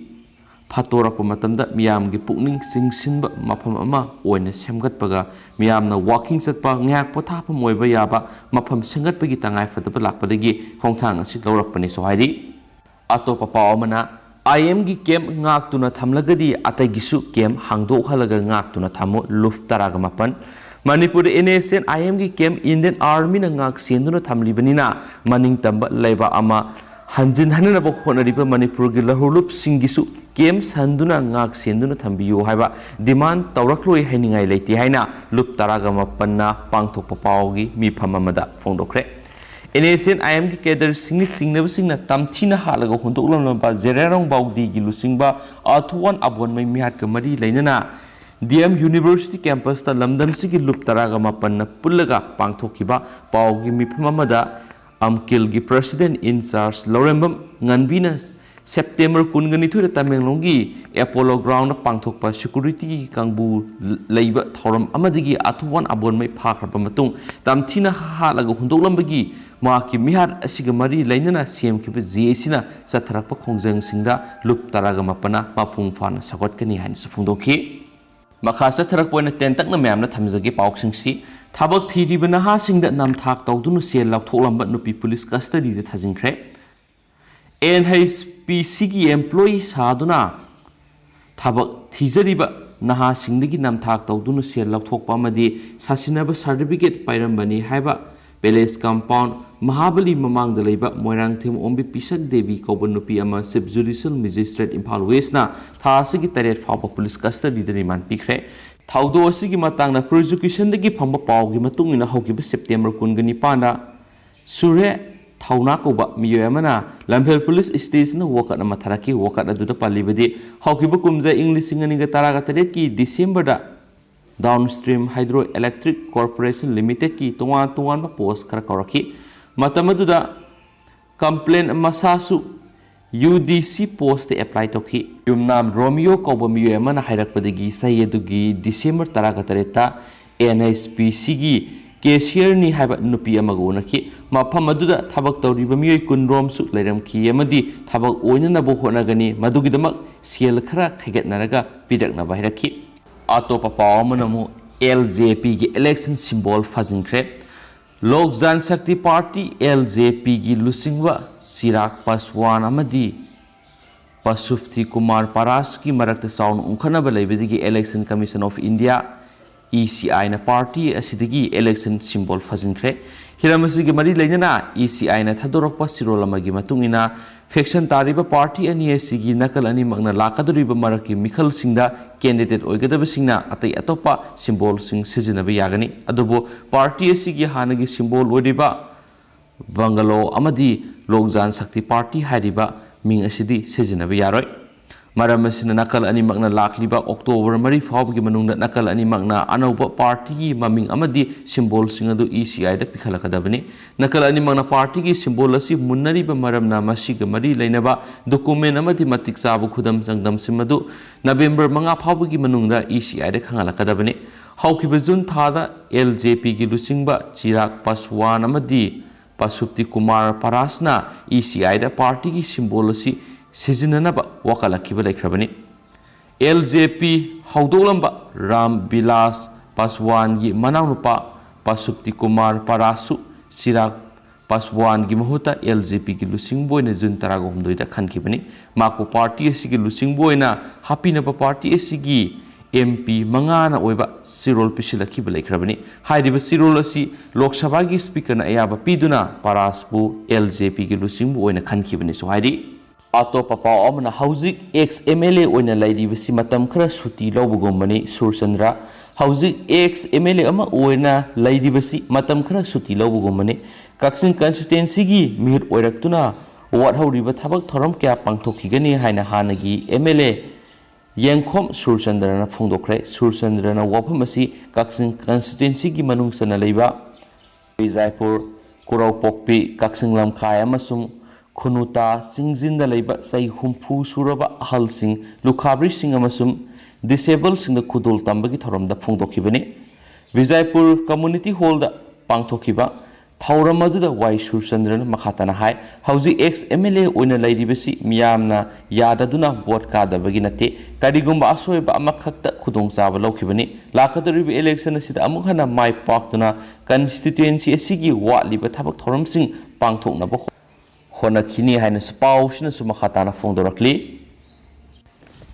ꯐꯠꯇꯣꯔꯛꯄ ꯃꯇꯝꯗ ꯃꯤꯌꯥꯝꯒꯤ ꯄꯨꯛꯅꯤꯡ ꯆꯤꯡꯁꯤꯟꯕ ꯃꯐꯝ ꯑꯃ ꯑꯣꯏꯅ ꯁꯦꯝꯒꯠꯄꯒ ꯃꯤꯌꯥꯝꯅ ꯋꯥꯀꯤꯡ ꯆꯠꯄ, ꯉꯥꯏꯍꯥꯛ ꯄꯣꯊꯥꯐꯝ ꯑꯣꯏꯕ ꯌꯥꯕ ꯃꯐꯝ ꯁꯦꯝꯒꯠꯄꯒꯤ ꯇꯉꯥꯏꯐꯗꯕ ꯂꯥꯛꯄꯗꯒꯤ ꯈꯣꯡꯊꯥꯡ ꯑꯁꯤ ꯂꯧꯔꯛꯄꯅꯤꯁꯨ ꯍꯥꯏꯔꯤ꯫ ꯑꯇꯣꯞꯄ ꯄꯥꯎ ꯑꯃꯅ, ꯑꯥꯏ ꯑꯦꯝꯒꯤ ꯀꯦꯝꯞ ꯉꯥꯛꯇꯨꯅ ꯊꯝꯂꯒꯗꯤ ꯑꯇꯩꯒꯤꯁꯨ ꯀꯦꯝꯞ ꯍꯥꯡꯗꯣꯛꯍꯜꯂꯒ ꯉꯥꯛꯇꯨꯅ ꯊꯝꯃꯨ, ꯂꯨꯞ ꯇꯔꯥꯒ ꯃꯥꯄꯟ꯫ ꯃꯅꯤꯄꯨꯔꯗ ꯑꯦꯟ ꯑꯦꯁ ꯑꯦꯟ ꯑꯥꯏ ꯑꯦꯝꯒꯤ ꯀꯦꯝꯞ ꯏꯟꯗꯤꯌꯟ ꯑꯥꯔꯃꯤꯅ ꯉꯥꯛ ꯁꯦꯟꯗꯨꯅ ꯊꯝꯂꯤꯕꯅꯤꯅ ꯃꯅꯤꯡ ꯇꯝꯕ ꯂꯩꯕꯥꯛ ꯑꯃ ꯍꯟꯖꯤꯟꯍꯟꯅꯕ ꯍꯣꯠꯅꯔꯤꯕ ꯃꯅꯤꯄꯨꯔꯒꯤ ꯂꯧꯍꯧꯂꯨꯞꯁꯤꯡꯒꯤꯁꯨ ꯀꯦꯝꯞ ꯁꯟꯗꯨꯅ ꯉꯥꯛ ꯁꯦꯟꯗꯨꯅ ꯊꯝꯕꯤꯌꯨ ꯍꯥꯏꯕ ꯗꯤꯃꯥꯟ ꯇꯧꯔꯛꯂꯣꯏ ꯍꯥꯏꯅꯤꯡꯉꯥꯏ ꯂꯩꯇꯦ ꯍꯥꯏꯅ ꯂꯨꯞ ꯇꯔꯥꯒ ꯃꯥꯄꯟꯅ ꯄꯥꯡꯊꯣꯛꯄ ꯄꯥꯎꯒꯤ ꯃꯤꯐꯝ ꯑꯃꯗ ꯐꯣꯡꯗꯣꯛꯈ꯭ꯔꯦ꯫ ꯑꯦꯟ ꯑꯦꯁ ꯑꯦꯟ ꯑꯥꯏ ꯑꯦꯝꯒꯤ ꯀꯦꯗꯔꯁꯤꯡꯅ ꯆꯤꯡꯅꯕꯁꯤꯡꯅ ꯇꯝꯊꯤꯅ ꯍꯥꯠꯂꯒ ꯍꯨꯟꯗꯣꯛꯂꯝꯂꯕ ꯖꯦꯔꯥꯔꯣꯡ ꯕꯥꯎꯗꯤꯒꯤ ꯂꯨꯆꯤꯡꯕ ꯑꯥꯊꯨꯋꯥꯟ ꯑꯕꯣꯟꯃꯩ ꯃꯤꯍꯥꯠꯀ ꯃꯔꯤ ꯂꯩꯅꯅ ꯗꯤ ꯑꯦꯝ ꯌꯨꯅꯤꯚꯔꯁꯤꯇꯤ ꯀꯦꯝꯄꯁꯇ ꯂꯝꯗꯝꯁꯤꯒꯤ ꯂꯨꯞ ꯇꯔꯥꯒ ꯃꯥꯄꯟꯅ ꯄꯨꯜꯂꯒ ꯄꯥꯡꯊꯣꯛꯈꯤꯕ ꯄꯥꯎꯒꯤ ꯃꯤꯐꯝ ꯑꯃꯗ ꯑꯝꯀꯤꯜꯒꯤ ꯄ꯭ꯔꯁꯤꯗꯦꯟ ꯏꯟ ꯆꯥꯔꯖ ꯂꯧꯔꯦꯝꯕꯝ ꯉꯟꯕꯤꯅ ꯁꯦꯞꯇꯦꯝꯕꯔ ꯀꯨꯟꯒ ꯅꯤꯊꯣꯏꯗ ꯇꯃꯦꯡꯂꯣꯡꯒꯤ ꯑꯦꯄꯣꯂꯣ ꯒ꯭ꯔꯥꯎꯟꯗ ꯄꯥꯡꯊꯣꯛꯄ ꯁꯦꯀ꯭ꯌꯨꯔꯤꯇꯤꯒꯤ ꯀꯥꯡꯕꯨ ꯂꯩꯕ ꯊꯧꯔꯝ ꯑꯃꯗꯒꯤ ꯑꯥꯊꯨꯋꯥꯟ ꯑꯕꯣꯟꯃꯩ ꯐꯥꯈ꯭ꯔꯕ ꯃꯇꯨꯡ ꯇꯝꯊꯤꯅ ꯍꯥꯠꯂꯒ ꯍꯨꯟꯗꯣꯛꯂꯝꯕꯒꯤ ꯃꯍꯥꯛꯀꯤ ꯃꯤꯍꯥꯠ ꯑꯁꯤꯒ ꯃꯔꯤ ꯂꯩꯅꯅ ꯁꯦꯝꯈꯤꯕ ꯖꯦ ꯑꯦ ꯁꯤꯅ ꯆꯠꯊꯔꯛꯄ ꯈꯣꯡꯖꯪꯁꯤꯡꯗ ꯂꯨꯞ ꯇꯔꯥꯒ ꯃꯥꯄꯟꯅ ꯃꯄꯨꯡ ꯐꯥꯅ ꯁꯧꯒꯠꯀꯅꯤ ꯍꯥꯏꯅꯁꯨ ꯐꯣꯡꯗꯣꯛꯈꯤ꯫ ꯃꯈꯥ ꯆꯠꯊꯔꯛꯄ ꯑꯣꯏꯅ ꯇꯦꯟꯇꯛꯅ ꯃꯌꯥꯝꯅ ꯊꯝꯖꯒꯦ ꯄꯥꯎꯁꯤꯡꯁꯤ꯫ ꯊꯕꯛ ꯊꯤꯔꯤꯕ ꯅꯍꯥꯁꯤꯡꯗ ꯅꯝꯊꯥꯛ ꯇꯧꯗꯨꯅ ꯁꯦꯜ ꯂꯧꯊꯣꯛꯂꯝꯕ ꯅꯨꯄꯤ ꯄꯨꯂꯤꯁ ꯀꯁꯇꯗꯤꯗ ꯊꯥꯖꯤꯟꯈ꯭ꯔꯦ꯫ ꯑꯦꯟ ꯑꯩꯆ ꯄꯤ ꯁꯤꯒꯤ ꯑꯦꯝꯄ꯭ꯂꯣꯌꯤ ꯁꯥꯗꯨꯅ ꯊꯕꯛ ꯊꯤꯖꯔꯤꯕ ꯅꯍꯥꯁꯤꯡꯗꯒꯤ ꯅꯝꯊꯥꯛ ꯇꯧꯗꯨꯅ ꯁꯦꯜ ꯂꯧꯊꯣꯛꯄ ꯑꯃꯗꯤ ꯁꯥꯁꯤꯟꯅꯕ ꯁꯥꯔꯇꯤꯐꯤꯀꯦꯠ ꯄꯥꯏꯔꯝꯕꯅꯤ ꯍꯥꯏꯕ ꯄꯦꯂꯦꯁ ꯀꯝꯄꯥꯎꯟ ꯃꯍꯥꯕꯂꯤ ꯃꯃꯥꯡꯗ ꯂꯩꯕ ꯃꯣꯏꯔꯥꯡꯊꯦꯝ ꯑꯣꯝꯕꯤ ꯄꯤꯁꯛ ꯗꯦꯕꯤ ꯀꯧꯕ ꯅꯨꯄꯤ ꯑꯃ ꯆꯤꯐ ꯖꯨꯗꯤꯁꯤꯌꯦꯜ ꯃꯦꯖꯤꯁꯇ꯭ꯔꯦꯠ ꯏꯝꯐꯥꯜ ꯋꯦꯁꯅ ꯊꯥ ꯑꯁꯤꯒꯤ ꯇꯔꯦꯠ ꯐꯥꯎꯕ ꯄꯨꯂꯤꯁ ꯀꯁꯇꯗꯤꯗ ꯔꯤꯃꯥꯟ ꯄꯤꯈ꯭ꯔꯦ꯫ ꯊꯧꯗꯣꯛ ꯑꯁꯤꯒꯤ ꯃꯇꯥꯡꯗ ꯄ꯭ꯔꯣꯁꯤꯀ꯭ꯌꯨꯁꯟꯗꯒꯤ ꯐꯪꯕ ꯄꯥꯎꯒꯤ ꯃꯇꯨꯡ ꯏꯟꯅ ꯍꯧꯈꯤꯕ ꯁꯦꯞꯇꯦꯝꯕꯔ ꯀꯨꯟꯒ ꯅꯤꯄꯥꯟꯗ ꯁꯨꯔꯦ ꯊꯧꯅꯥ ꯀꯧꯕ ꯃꯤꯑꯣꯏ ꯑꯃꯅ ꯂꯝꯐꯦꯜ ꯄꯨꯂꯤꯁ ꯁ꯭ꯇꯦꯁꯟꯗ ꯋꯥꯀꯠ ꯑꯃ ꯊꯥꯔꯛꯈꯤ꯫ ꯋꯥꯀꯠ ꯑꯗꯨꯗ ꯄꯜꯂꯤꯕꯗꯤ ꯍꯧꯈꯤꯕ ꯀꯨꯝꯖꯥ ꯏꯪ ꯂꯤꯁꯤꯡ ꯑꯅꯤꯒ ꯇꯔꯥꯒ ꯇꯔꯦꯠꯀꯤ ꯗꯤꯁꯦꯝꯕꯔꯗ ꯗꯥꯎꯟ ꯁ꯭ꯇ꯭ꯔꯤꯝ ꯍꯥꯏꯗ꯭ꯔꯣ ꯏꯂꯦꯛꯇ꯭ꯔꯤꯛ ꯀꯣꯔꯄꯣꯔꯦꯁꯟ ꯂꯤꯃꯤꯇꯦꯗꯀꯤ ꯇꯣꯉꯥꯟ ꯇꯣꯉꯥꯟꯕ ꯄꯣꯁ ꯈꯔ ꯀꯧꯔꯛꯈꯤ꯫ ꯃꯇꯝ ꯑꯗꯨꯗ ꯀꯝꯄ꯭ꯂꯦꯟ ꯃꯁꯥꯁꯨ ꯌꯨ ꯗꯤ ꯁꯤ ꯄꯣꯁꯇ ꯑꯦꯄ꯭ꯂꯥꯏ ꯇꯧꯈꯤ꯫ ꯌꯨꯝꯅꯥꯝ ꯔꯣꯃꯤꯌꯣ ꯀꯧꯕ ꯃꯤꯑꯣꯏ ꯑꯃꯅ ꯍꯥꯏꯔꯛꯄꯗꯒꯤ ꯆꯍꯤ ꯑꯗꯨꯒꯤ ꯗꯤꯁꯦꯝꯕꯔ ꯇꯔꯥꯒ ꯇꯔꯦꯠꯇ ꯑꯦꯟ ꯑꯩꯆ ꯄꯤ ꯁꯤꯒꯤ ꯑꯦꯁꯤꯌꯔꯅꯤ ꯍꯥꯏꯕ ꯅꯨꯄꯤ ꯑꯃꯒ ꯎꯅꯈꯤ꯫ ꯃꯐꯝ ꯑꯗꯨꯗ ꯊꯕꯛ ꯇꯧꯔꯤꯕ ꯃꯤꯑꯣꯏ ꯀꯨꯟꯔꯣꯝꯁꯨ ꯂꯩꯔꯝꯈꯤ ꯑꯃꯗꯤ ꯊꯕꯛ ꯑꯣꯏꯅꯅꯕ ꯍꯣꯠꯅꯒꯅꯤ, ꯃꯗꯨꯒꯤꯗꯃꯛ ꯁꯦꯜ ꯈꯔ ꯈꯥꯏꯒꯠꯅꯔꯒ ꯄꯤꯔꯛꯅꯕ ꯍꯥꯏꯔꯛꯈꯤ꯫ ꯑꯇꯣꯞꯄ ꯄꯥꯎ ꯑꯃꯅ ꯑꯃꯨꯛ ꯑꯦꯜ ꯖꯦ ꯄꯤꯒꯤ election symbol ꯐꯥꯖꯤꯟꯈ꯭ꯔꯦ꯫ ꯂꯣꯛ ꯖꯟ ꯁꯛꯇꯤ ꯄꯥꯔꯇꯤ, ꯑꯦꯜ ꯖꯦ ꯄꯤꯒꯤ ꯂꯨꯆꯤꯡꯕ ꯆꯤꯔꯥꯒ ꯄꯥꯁꯋꯥꯟ ꯑꯃꯗꯤ ꯄꯁꯨꯞꯇꯤ ꯀꯨꯃꯥꯔ ꯄꯥꯔꯥꯁꯀꯤ ꯃꯔꯛꯇ ꯆꯥꯎꯅ ꯎꯪꯈꯠꯅꯕ ꯂꯩꯕꯗꯒꯤ Election Commission of India, E C I, ꯅ ꯄꯥꯔꯇꯤ ꯑꯁꯤꯗꯒꯤ election symbol ꯐꯥꯖꯤꯟꯈ꯭ꯔꯦ꯫ ꯍꯤꯔꯝ ꯑꯁꯤꯒꯤ ꯃꯔꯤ ꯂꯩꯅꯅ E C I ꯅ ꯊꯥꯗꯣꯔꯛꯄ ꯆꯦꯔꯣꯜ ꯑꯃꯒꯤ ꯃꯇꯨꯡ ꯏꯟꯅ, faction ꯇꯥꯔꯤꯕ ꯄꯥꯔꯇꯤ ꯑꯅꯤ ꯑꯁꯤꯒꯤ ꯅꯥꯀꯜ ꯑꯅꯤꯃꯛꯅ ꯂꯥꯛꯀꯗꯧꯔꯤꯕ ꯃꯔꯛꯀꯤ ꯃꯤꯈꯜꯁꯤꯡꯗ candidate ꯑꯣꯏꯒꯗꯕꯁꯤꯡꯅ ꯑꯇꯩ ꯑꯇꯣꯞꯄ symbolꯁꯤꯡ ꯁꯤꯖꯤꯟꯅꯕ ꯌꯥꯒꯅꯤ꯫ ꯑꯗꯨꯕꯨ ꯄꯥꯔꯇꯤ ꯑꯁꯤꯒꯤ ꯍꯥꯟꯅꯒꯤ symbol ꯑꯣꯏꯔꯤꯕ bungalow ꯑꯃꯗꯤ ꯂꯣꯛ ꯖꯟ ꯁꯛꯇꯤ ꯄꯥꯔꯇꯤ ꯍꯥꯏꯔꯤꯕ ꯃꯤꯡ ꯑꯁꯤꯗꯤ ꯁꯤꯖꯤꯟꯅꯕ ꯌꯥꯔꯣꯏ꯫ ꯃꯔꯝ ꯑꯁꯤꯅ ꯅꯥꯀꯜ ꯑꯅꯤꯃꯛꯅ ꯂꯥꯛꯂꯤꯕ ꯑꯣꯛꯇꯣꯕꯔ ꯃꯔꯤ ꯐꯥꯎꯕꯒꯤ ꯃꯅꯨꯡꯗ ꯅꯥꯀꯜ ꯑꯅꯤꯃꯛꯅ ꯑꯅꯧꯕ ꯄꯥꯔꯇꯤꯒꯤ ꯃꯃꯤꯡ ꯑꯃꯗꯤ symbolꯁꯤꯡ ꯑꯗꯨ E C I ꯗ ꯄꯤꯈꯠꯂꯛꯀꯗꯕꯅꯤ꯫ ꯅꯥꯀꯜ ꯑꯅꯤꯃꯛꯅ ꯄꯥꯔꯇꯤꯒꯤ symbol ꯑꯁꯤ ꯃꯨꯟꯅꯔꯤꯕ ꯃꯔꯝꯅ ꯃꯁꯤꯒ ꯃꯔꯤ ꯂꯩꯅꯕ document ꯑꯃꯗꯤ ꯃꯇꯤꯛ ꯆꯥꯕ ꯈꯨꯗꯝ ꯆꯥꯡꯗꯝꯁꯤꯡ ꯑꯗꯨ ꯅꯕꯦꯝꯕꯔ ꯃꯉꯥ ꯐꯥꯎꯕꯒꯤ ꯃꯅꯨꯡꯗ E C I ꯗ ꯈꯪꯍꯜꯂꯛꯀꯗꯕꯅꯤ꯫ ꯍꯧꯈꯤꯕ ꯖꯨꯟ ꯊꯥꯗ L J P ꯒꯤ ꯂꯨꯆꯤꯡꯕ ꯆꯤꯔꯥꯒ ꯄꯥꯁꯋꯥꯟ ꯑꯃꯗꯤ ꯄꯥꯁꯨꯞꯇꯤ ꯀꯨꯃꯥꯔ ꯄꯥꯔꯥꯁꯅ E C I ꯗ ꯄꯥꯔꯇꯤꯒꯤ symbol ꯑꯁꯤ ꯁꯤꯖꯤꯟꯅꯅꯕ ꯋꯥꯀꯠꯂꯛꯈꯤꯕ ꯂꯩꯈ꯭ꯔꯕꯅꯤ꯫ L J P ꯍꯧꯗꯣꯛꯂꯝꯕ ꯔꯥꯝ ꯕꯤꯂꯥꯁ ꯄꯥꯁꯋꯥꯟꯒꯤ ꯃꯅꯥꯎꯅꯨꯄꯥ ꯄꯥꯁꯨꯞꯇꯤ ꯀꯨꯃꯥꯔ ꯄꯥꯔꯥꯁꯁꯨ ꯆꯤꯔꯥꯒ ꯄꯥꯁꯋꯥꯟꯒꯤ ꯃꯍꯨꯠꯇ L J P ꯒꯤ ꯂꯨꯆꯤꯡꯕ ꯑꯣꯏꯅ ꯖꯨꯟ ꯇꯔꯥꯒ ꯍꯨꯝꯗꯣꯏꯗ ꯈꯟꯈꯤꯕꯅꯤ꯫ ꯃꯍꯥꯛꯄꯨ ꯄꯥꯔꯇꯤ ꯑꯁꯤꯒꯤ ꯂꯨꯆꯤꯡꯕ ꯑꯣꯏꯅ ꯍꯥꯞꯄꯤꯅꯕ ꯄꯥꯔꯇꯤ ꯑꯁꯤꯒꯤ M P ꯃꯉꯥꯅ ꯑꯣꯏꯕ ꯆꯦꯔꯣꯜ ꯄꯤꯁꯤꯜꯂꯛꯈꯤꯕ ꯂꯩꯈ꯭ꯔꯕꯅꯤ꯫ ꯍꯥꯏꯔꯤꯕ ꯆꯦꯔꯣꯜ ꯑꯁꯤ ꯂꯣꯛ ꯁꯚꯥꯒꯤ ꯁ꯭ꯄꯤꯀꯔꯅ ꯑꯌꯥꯕ ꯄꯤꯗꯨꯅ ꯄꯥꯔꯥꯁꯄꯨ L J P ꯒꯤ ꯂꯨꯆꯤꯡꯕ ꯑꯣꯏꯅ ꯈꯟꯈꯤꯕꯅꯤꯁꯨ ꯍꯥꯏꯔꯤ꯫ ꯑꯇꯣꯞꯄ ꯄꯥꯎ ꯑꯃꯅ, ꯍꯧꯖꯤꯛ ex M L A ꯑꯣꯏꯅ ꯂꯩꯔꯤꯕꯁꯤ ꯃꯇꯝ ꯈꯔ ꯁꯨꯇꯤ ꯂꯧꯕꯒꯨꯝꯕꯅꯤ ꯁꯨꯔꯆꯟꯗ꯭ꯔ꯫ ꯍꯧꯖꯤꯛ ex M L A ꯑꯃ ꯑꯣꯏꯅ ꯂꯩꯔꯤꯕꯁꯤ ꯃꯇꯝ ꯈꯔ ꯁꯨꯇꯤ ꯂꯧꯕꯒꯨꯝꯕꯅꯤ꯫ ꯀꯛꯆꯤꯡ constituency ꯒꯤ ꯃꯤꯍꯨꯠ ꯑꯣꯏꯔꯛꯇꯨꯅ ꯋꯥꯠꯍꯧꯔꯤꯕ ꯊꯕꯛ ꯊꯧꯔꯝ ꯀꯌꯥ ꯄꯥꯡꯊꯣꯛꯈꯤꯒꯅꯤ ꯍꯥꯏꯅ ꯍꯥꯟꯅꯒꯤ M L A ꯌꯦꯡꯈꯣꯝ ꯁꯨꯔꯆꯟꯗ꯭ꯔꯅ ꯐꯣꯡꯗꯣꯛꯈ꯭ꯔꯦ꯫ ꯁꯨꯔꯆꯟꯗ꯭ꯔꯅ ꯋꯥꯐꯝ ꯑꯁꯤ ꯀꯛꯆꯤꯡ constituency ꯒꯤ ꯃꯅꯨꯡ ꯆꯟꯅ ꯂꯩꯕ ꯕꯤꯖꯥꯏꯄꯨꯔ, ꯀꯣꯔꯧꯄꯣꯛꯄꯤ, ꯀꯛꯆꯤꯡ ꯂꯝꯈꯥꯏ ꯑꯃꯁꯨꯡ ꯈꯨꯅꯨꯇꯥ ꯆꯤꯡꯖꯤꯟꯗ ꯂꯩꯕ ꯆꯍꯤ ꯍꯨꯝꯐꯨ ꯁꯨꯔꯕ ꯑꯍꯜꯁꯤꯡ, ꯂꯨꯈꯥꯕꯤꯁꯤꯡ ꯑꯃꯁꯨꯡ disabled ꯁꯤꯡꯗ ꯈꯨꯗꯣꯜ ꯇꯝꯕꯒꯤ ꯊꯧꯔꯝꯗ ꯐꯣꯡꯗꯣꯛꯈꯤꯕꯅꯤ꯫ ꯕꯤꯖꯥꯏꯄꯨꯔ ꯀꯝꯃ꯭ꯌꯨꯅꯤꯇꯤ ꯍꯣꯜꯗ ꯄꯥꯡꯊꯣꯛꯈꯤꯕ ꯊꯧꯔꯝ ꯑꯗꯨꯗ ꯋꯥꯏ ꯁꯨꯔꯆꯟꯗ꯭ꯔꯅ ꯃꯈꯥ ꯇꯥꯅ ꯍꯥꯏ, ꯍꯧꯖꯤꯛ ꯑꯦꯛꯁ ꯑꯦꯝ ꯑꯦꯜ ꯑꯦ ꯑꯣꯏꯅ ꯂꯩꯔꯤꯕꯁꯤ ꯃꯤꯌꯥꯝꯅ ꯌꯥꯗꯗꯨꯅ ꯚꯣꯠ ꯀꯥꯗꯕꯒꯤ ꯅꯠꯇꯦ, ꯀꯔꯤꯒꯨꯝꯕ ꯑꯁꯣꯏꯕ ꯑꯃꯈꯛꯇ ꯈꯨꯗꯣꯡꯆꯥꯕ ꯂꯧꯈꯤꯕꯅꯤ꯫ ꯂꯥꯛꯀꯗꯧꯔꯤꯕ ꯏꯂꯦꯛꯁꯟ ꯑꯁꯤꯗ ꯑꯃꯨꯛ ꯍꯟꯅ ꯃꯥꯏ ꯄꯥꯛꯇꯨꯅ ꯀꯟꯁꯇꯤꯇ꯭ꯋꯦꯟꯁꯤ ꯑꯁꯤꯒꯤ ꯋꯥꯠꯂꯤꯕ ꯊꯕꯛ ꯊꯧꯔꯝꯁꯤꯡ ꯄꯥꯡꯊꯣꯛꯅꯕ ꯍꯣꯠꯅꯈꯤꯅꯤ ꯍꯥꯏꯅꯁꯨ ꯄꯥꯎꯁꯤꯅꯁꯨ ꯃꯈꯥ ꯇꯥꯅ ꯐꯣꯡꯗꯣꯔꯛꯂꯤ꯫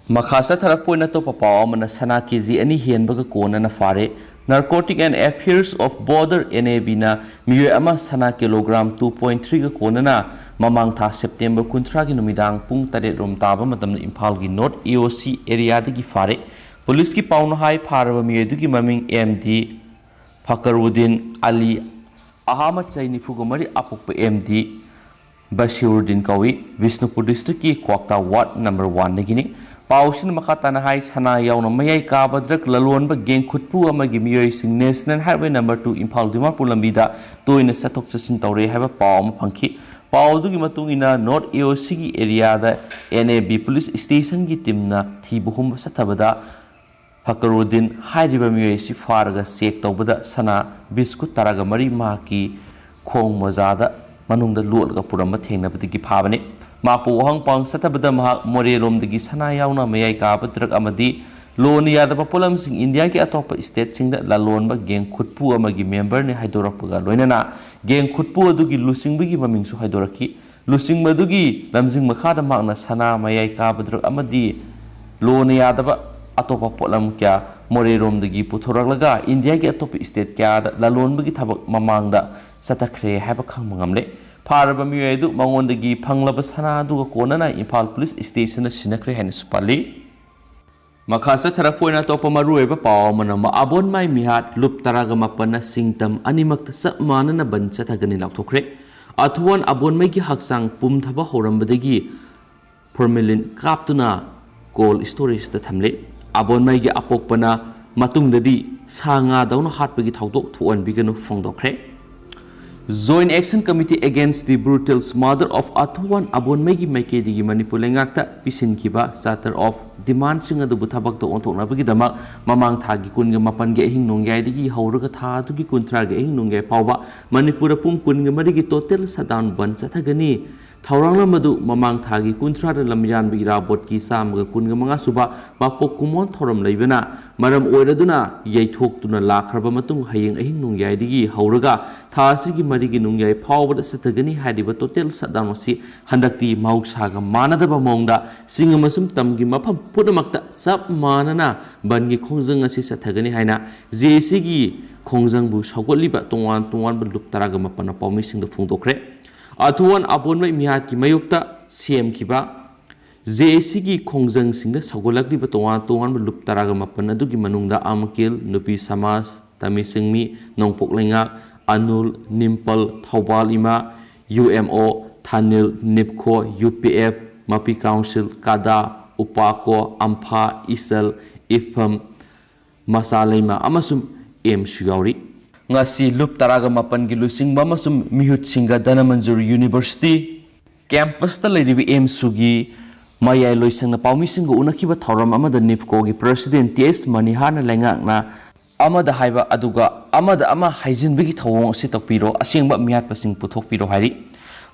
ꯃꯈꯥ ꯆꯠꯊꯔꯛꯄ ꯑꯣꯏꯅ ꯑꯇꯣꯞꯄ ꯄꯥꯎ ꯑꯃꯅ ꯁꯅꯥ ꯀꯦ ꯖꯤ ꯑꯅꯤ ꯍꯦꯟꯕꯒ ꯀꯣꯟꯅꯅ ꯐꯥꯔꯦ꯫ Narcotic and Affairs of Border, N A B ꯅ ꯃꯤꯑꯣꯏ ꯑꯃ ꯁꯅꯥ ꯀꯤꯂꯣꯒ꯭ꯔꯥꯝ two point three ꯒ ꯀꯣꯟꯅꯅ ꯃꯃꯥꯡ ꯊꯥ ꯁꯦꯞꯇꯦꯝꯕꯔ ꯀꯨꯟꯊ꯭ꯔꯥꯒꯤ ꯅꯨꯃꯤꯗꯥꯡ ꯄꯨꯡ ꯇꯔꯦꯠ ꯔꯣꯝ ꯇꯥꯕ ꯃꯇꯝꯗ ꯏꯝꯐꯥꯜꯒꯤ ꯅꯣꯔꯠ ꯑꯦ ꯑꯣ ꯁꯤ ꯑꯦꯔꯤꯌꯥꯗꯒꯤ ꯐꯥꯔꯦ꯫ ꯄꯨꯂꯤꯁꯀꯤ ꯄꯥꯎꯅ ꯍꯥꯏ, ꯐꯥꯔꯕ ꯃꯤꯑꯣꯏ ꯑꯗꯨꯒꯤ ꯃꯃꯤꯡ ꯑꯦꯝ ꯗꯤ ꯐꯀꯔꯨꯗꯤꯟ ꯑꯂꯤ, ꯑꯍꯥꯃꯗ, ꯆꯍꯤ ꯅꯤꯐꯨꯒ ꯃꯔꯤ, ꯑꯄꯣꯛꯄ ꯑꯦꯝ ꯗꯤ ꯕꯁꯤꯔꯨꯗꯤꯟ ꯀꯧꯏ, ꯕꯤꯁꯅꯨꯄꯨꯔ ꯗꯤꯁꯇ꯭ꯔꯤꯛꯀꯤ ꯀ꯭ꯋꯥꯛꯇꯥ ꯋꯥꯔꯗ ꯅꯝꯕꯔ ꯋꯥꯟꯗꯒꯤꯅꯤ꯫ ꯄꯥꯎꯁꯤꯅ ꯃꯈꯥ ꯇꯥꯅ ꯍꯥꯏ, ꯁꯅꯥ ꯌꯥꯎꯅ ꯃꯌꯥꯏ ꯀꯥꯕ ꯗ꯭ꯔꯒ ꯂꯂꯣꯟꯕ ꯒꯦꯡ ꯈꯨꯠꯄꯨ ꯑꯃꯒꯤ ꯃꯤꯑꯣꯏꯁꯤꯡ national highway number two Imphal Dimapur ꯂꯝꯕꯤꯗ ꯇꯣꯏꯅ ꯆꯠꯊꯣꯛ ꯆꯠꯁꯤꯟ ꯇꯧꯔꯦ ꯍꯥꯏꯕ ꯄꯥꯎ ꯑꯃ ꯐꯪꯈꯤ꯫ ꯄꯥꯎ ꯑꯗꯨꯒꯤ ꯃꯇꯨꯡ ꯏꯟꯅ ꯅꯣꯔꯠ ꯑꯦ ꯑꯣ ꯁꯤꯒꯤ ꯑꯦꯔꯤꯌꯥꯗ ꯑꯦꯟ ꯑꯦ ꯕꯤ ꯄꯨꯂꯤꯁ ꯁ꯭ꯇꯦꯁꯟꯒꯤ ꯇꯤꯝꯅ ꯊꯤꯕ ꯍꯨꯝꯕ ꯆꯠꯊꯕꯗ ꯐꯀꯔꯨꯗꯤꯟ ꯍꯥꯏꯔꯤꯕ ꯃꯤꯑꯣꯏ ꯑꯁꯤ ꯐꯥꯔꯒ ꯆꯦꯛ ꯇꯧꯕꯗ ꯁꯅꯥ ꯕꯤꯁꯀꯨꯠ ꯇꯔꯥꯒ ꯃꯔꯤ ꯃꯍꯥꯛꯀꯤ ꯈꯣꯡ ꯃꯣꯖꯥꯗ ꯃꯅꯨꯡꯗ ꯂꯣꯠꯂꯒ ꯄꯨꯔꯝꯕ ꯊꯦꯡꯅꯕꯗꯒꯤ ꯐꯥꯕꯅꯤ꯫ ꯃꯍꯥꯛꯄꯨ ꯋꯥꯍꯪ ꯄꯥꯎ ꯆꯠꯊꯕꯗ ꯃꯍꯥꯛ ꯃꯣꯔꯦꯔꯣꯝꯗꯒꯤ ꯁꯅꯥ ꯌꯥꯎꯅ ꯃꯌꯥꯏ ꯀꯥꯕ ꯗ꯭ꯔꯒ ꯑꯃꯗꯤ ꯂꯣꯅ ꯌꯥꯗꯕ ꯄꯣꯠꯂꯝꯁꯤꯡ ꯏꯟꯗꯤꯌꯥꯒꯤ ꯑꯇꯣꯞꯄ ꯁ꯭ꯇꯦꯠꯁꯤꯡꯗ ꯂꯂꯣꯟꯕ ꯒꯦꯡ ꯈꯨꯠꯄꯨ ꯑꯃꯒꯤ ꯃꯦꯝꯕꯔꯅꯤ ꯍꯥꯏꯗꯣꯔꯛꯄꯒ ꯂꯣꯏꯅꯅ ꯒꯦꯡ ꯈꯨꯠꯄꯨ ꯑꯗꯨꯒꯤ ꯂꯨꯆꯤꯡꯕꯒꯤ ꯃꯃꯤꯡꯁꯨ ꯍꯥꯏꯗꯣꯔꯛꯈꯤ꯫ ꯂꯨꯆꯤꯡꯕ ꯑꯗꯨꯒꯤ ꯂꯝꯖꯤꯡ ꯃꯈꯥꯗ ꯃꯍꯥꯛꯅ ꯁꯅꯥ, ꯃꯌꯥꯏ ꯀꯥꯕ ꯗ꯭ꯔꯒ ꯑꯃꯗꯤ ꯂꯣꯅ ꯌꯥꯗꯕ ꯑꯇꯣꯞꯄ ꯄꯣꯠꯂꯝ ꯀꯌꯥ ꯃꯣꯔꯦꯔꯣꯝꯗꯒꯤ ꯄꯨꯊꯣꯔꯛꯂꯒ ꯏꯟꯗꯤꯌꯥꯒꯤ ꯑꯇꯣꯞꯄ ꯁ꯭ꯇꯦꯠ ꯀꯌꯥꯗ ꯂꯂꯣꯟꯕꯒꯤ ꯊꯕꯛ ꯃꯃꯥꯡꯗ ꯆꯠꯊꯈ꯭ꯔꯦ ꯍꯥꯏꯕ ꯈꯪꯕ ꯉꯝꯂꯦ꯫ ꯐꯥꯔꯕ ꯃꯤꯑꯣꯏ ꯑꯗꯨ ꯃꯉꯣꯟꯗꯒꯤ ꯐꯪꯂꯕ ꯁꯅꯥ ꯑꯗꯨꯒ ꯀꯣꯟꯅꯅ ꯏꯝꯐꯥꯜ ꯄꯨꯂꯤꯁ ꯁ꯭ꯇꯦꯁꯟꯗ ꯁꯤꯟꯅꯈ꯭ꯔꯦ ꯍꯥꯏꯅꯁꯨ ꯄꯜꯂꯤ꯫ ꯃꯈꯥ ꯆꯠꯊꯔꯛꯄ ꯑꯣꯏꯅ ꯑꯇꯣꯞꯄ ꯃꯔꯨꯑꯣꯏꯕ ꯄꯥꯎ ꯑꯃꯅ, ꯑꯕꯣꯟꯃꯥꯏ ꯃꯤꯍꯥꯠ ꯂꯨꯞ ꯇꯔꯥꯒ ꯃꯥꯄꯟꯅ ꯁꯤꯡꯇꯝ ꯑꯅꯤꯃꯛꯇ ꯆꯞ ꯃꯥꯟꯅꯅ ꯕꯟ ꯆꯠꯊꯒꯅꯤ ꯂꯥꯎꯊꯣꯛꯈ꯭ꯔꯦ꯫ ꯑꯊꯨꯋꯥꯟ ꯑꯕꯣꯟꯃꯩꯒꯤ ꯍꯛꯆꯥꯡ ꯄꯨꯝꯊꯕ ꯍꯧꯔꯝꯕꯗꯒꯤ ꯐꯣꯔꯃꯦꯂꯤꯟ ꯀꯥꯞꯇꯨꯅ ꯀꯣꯜ ꯁ꯭ꯇꯣꯔꯦꯖꯇ ꯊꯝꯂꯦ꯫ ꯑꯕꯣꯟꯃꯩꯒꯤ ꯑꯄꯣꯛꯄꯅ ꯃꯇꯨꯡꯗꯗꯤ ꯁꯥ ꯉꯥꯗꯧꯅ ꯍꯥꯠꯄꯒꯤ ꯊꯧꯗꯣꯛ ꯊꯣꯛꯍꯟꯕꯤꯒꯅꯨ ꯐꯣꯡꯗꯣꯛꯈ꯭ꯔꯦ꯫ Joint Action Committee Against the Brutal Murder of Athuwan Abonmei ꯒꯤ ꯃꯥꯏꯀꯩꯗꯒꯤ ꯃꯅꯤꯄꯨꯔ ꯂꯩꯉꯥꯛꯇ ꯄꯤꯁꯤꯟꯈꯤꯕ Charter of Demand ꯁꯤꯡ ꯑꯗꯨꯕꯨ ꯊꯕꯛꯇ ꯑꯣꯟꯊꯣꯛꯅꯕꯒꯤꯗꯃꯛ ꯃꯃꯥꯡ ꯊꯥꯒꯤ ꯀꯨꯟꯒ ꯃꯥꯄꯟꯒꯤ ꯑꯍꯤꯡ ꯅꯣꯡꯌꯥꯏꯗꯒꯤ ꯍꯧꯔꯒ ꯊꯥ ꯑꯗꯨꯒꯤ ꯀꯨꯟꯊ꯭ꯔꯥꯒꯤ ꯑꯍꯤꯡ ꯅꯣꯡꯌꯥꯏ ꯐꯥꯎꯕ ꯃꯅꯤꯄꯨꯔꯗ ꯄꯨꯡ ꯀꯨꯟꯒ ꯃꯔꯤꯒꯤ total shutdown ꯕꯟ ꯆꯠꯊꯒꯅꯤ꯫ ꯊꯧꯔꯥꯡꯂꯝ ꯑꯗꯨ ꯃꯃꯥꯡ ꯊꯥꯒꯤ ꯀꯨꯟꯊ꯭ꯔꯥꯗ ꯂꯝꯌꯥꯟꯕ ꯏꯔꯥꯕꯣꯠꯀꯤ ꯆꯥꯝꯃꯒ ꯀꯨꯟꯒ ꯃꯉꯥ ꯁꯨꯕ ꯃꯄꯣꯛ ꯀꯨꯝꯑꯣꯟ ꯊꯧꯔꯝ ꯂꯩꯕꯅ ꯃꯔꯝ ꯑꯣꯏꯔꯗꯨꯅ ꯌꯩꯊꯣꯛꯇꯨꯅ ꯂꯥꯛꯈ꯭ꯔꯕ ꯃꯇꯨꯡ, ꯍꯌꯦꯡ ꯑꯍꯤꯡ ꯅꯣꯡꯌꯥꯏꯗꯒꯤ ꯍꯧꯔꯒ ꯊꯥ ꯑꯁꯤꯒꯤ ꯃꯔꯤꯒꯤ ꯅꯣꯡꯌꯥꯏ ꯐꯥꯎꯕꯗ ꯆꯠꯊꯒꯅꯤ ꯍꯥꯏꯔꯤꯕ total shutdown ꯑꯁꯤ ꯍꯟꯗꯛꯇꯤ ꯃꯍꯧꯁꯥꯒ ꯃꯥꯟꯅꯗꯕ ꯃꯑꯣꯡꯗ ꯆꯤꯡ ꯑꯃꯁꯨꯡ ꯇꯝꯒꯤ ꯃꯐꯝ ꯄꯨꯝꯅꯃꯛꯇ ꯆꯞ ꯃꯥꯟꯅꯅ ꯕꯟꯒꯤ ꯈꯣꯡꯖꯪ ꯑꯁꯤ ꯆꯠꯊꯒꯅꯤ ꯍꯥꯏꯅ J A C ꯒꯤ ꯈꯣꯡꯖꯪꯕꯨ ꯁꯧꯒꯠꯂꯤꯕ ꯇꯣꯉꯥꯟ ꯇꯣꯉꯥꯟꯕ ꯂꯨꯞ ꯇꯔꯥꯒ ꯃꯥꯄꯟꯅ ꯄꯥꯎꯃꯤꯁꯤꯡꯗ ꯐꯣꯡꯗꯣꯛꯈ꯭ꯔꯦ꯫ ꯑꯊꯨꯋꯥꯟ ꯑꯕꯣꯟꯃꯩ ꯃꯤꯍꯥꯠꯀꯤ ꯃꯥꯌꯣꯛꯇ ꯁꯦꯝꯈꯤꯕ J A C ꯒꯤ ꯈꯣꯡꯖꯪꯁꯤꯡꯗ ꯁꯧꯒꯠꯂꯛꯂꯤꯕ ꯇꯣꯉꯥꯟ ꯇꯣꯉꯥꯟꯕ ꯂꯨꯞ ꯇꯔꯥꯒ ꯃꯥꯄꯟ ꯑꯗꯨꯒꯤ ꯃꯅꯨꯡꯗ ꯑꯃꯀꯤꯜ, ꯅꯨꯄꯤ ꯁꯃꯥꯖ, ꯇꯃꯤ ꯁꯤꯡꯃꯤ, ꯅꯣꯡꯄꯣꯛ ꯂꯩꯉꯥꯛ, ꯑꯅꯨꯜ, ꯅꯤꯝꯄꯜ, ꯊꯧꯕꯥꯜ ꯏꯃꯥ, U M O, ꯊꯥꯅꯤꯜ, ꯅꯤꯞꯈꯣ, U P F, ꯃꯄꯤ ꯀꯥꯎꯟꯁꯤꯜ, ꯀꯥꯗꯥ, ꯎꯄꯥꯀꯣ, ꯑꯝꯐꯥ, ꯏꯆꯜ, ꯏꯐꯝ, ꯃꯆꯥ ꯂꯩꯃ ꯑꯃꯁꯨꯡ ꯑꯦꯝꯁꯨ ꯌꯥꯎꯔꯤ꯫ ꯉꯁꯤ ꯂꯨꯞ ꯇꯔꯥꯒ ꯃꯥꯄꯟꯒꯤ ꯂꯨꯆꯤꯡꯕ ꯑꯃꯁꯨꯡ ꯃꯤꯍꯨꯠꯁꯤꯡꯒ ꯙꯅꯃꯟꯖꯨꯔ ꯌꯨꯅꯤꯚꯔꯁꯤꯇꯤ ꯀꯦꯝꯄꯁꯇ ꯂꯩꯔꯤꯕ ꯑꯦꯝꯁꯨꯒꯤ ꯃꯌꯥꯏ ꯂꯣꯏꯁꯪꯅ ꯄꯥꯎꯃꯤꯁꯤꯡꯒ ꯎꯅꯈꯤꯕ ꯊꯧꯔꯝ ꯑꯃꯗ ꯅꯤꯞꯀꯣꯒꯤ ꯄ꯭ꯔꯁꯤꯗꯦꯟ ꯇꯤ ꯑꯦꯁ ꯃꯅꯤꯍꯥꯔꯅ ꯂꯩꯉꯥꯛꯅ ꯑꯃꯗ ꯍꯥꯏꯕ ꯑꯗꯨꯒ ꯑꯃꯗ ꯑꯃ ꯍꯥꯏꯖꯤꯟꯕꯒꯤ ꯊꯧꯑꯣꯡ ꯑꯁꯤ ꯇꯧꯕꯤꯔꯣ, ꯑꯁꯦꯡꯕ ꯃꯤꯍꯥꯠꯄꯁꯤꯡ ꯄꯨꯊꯣꯛꯄꯤꯔꯣ ꯍꯥꯏꯔꯤ꯫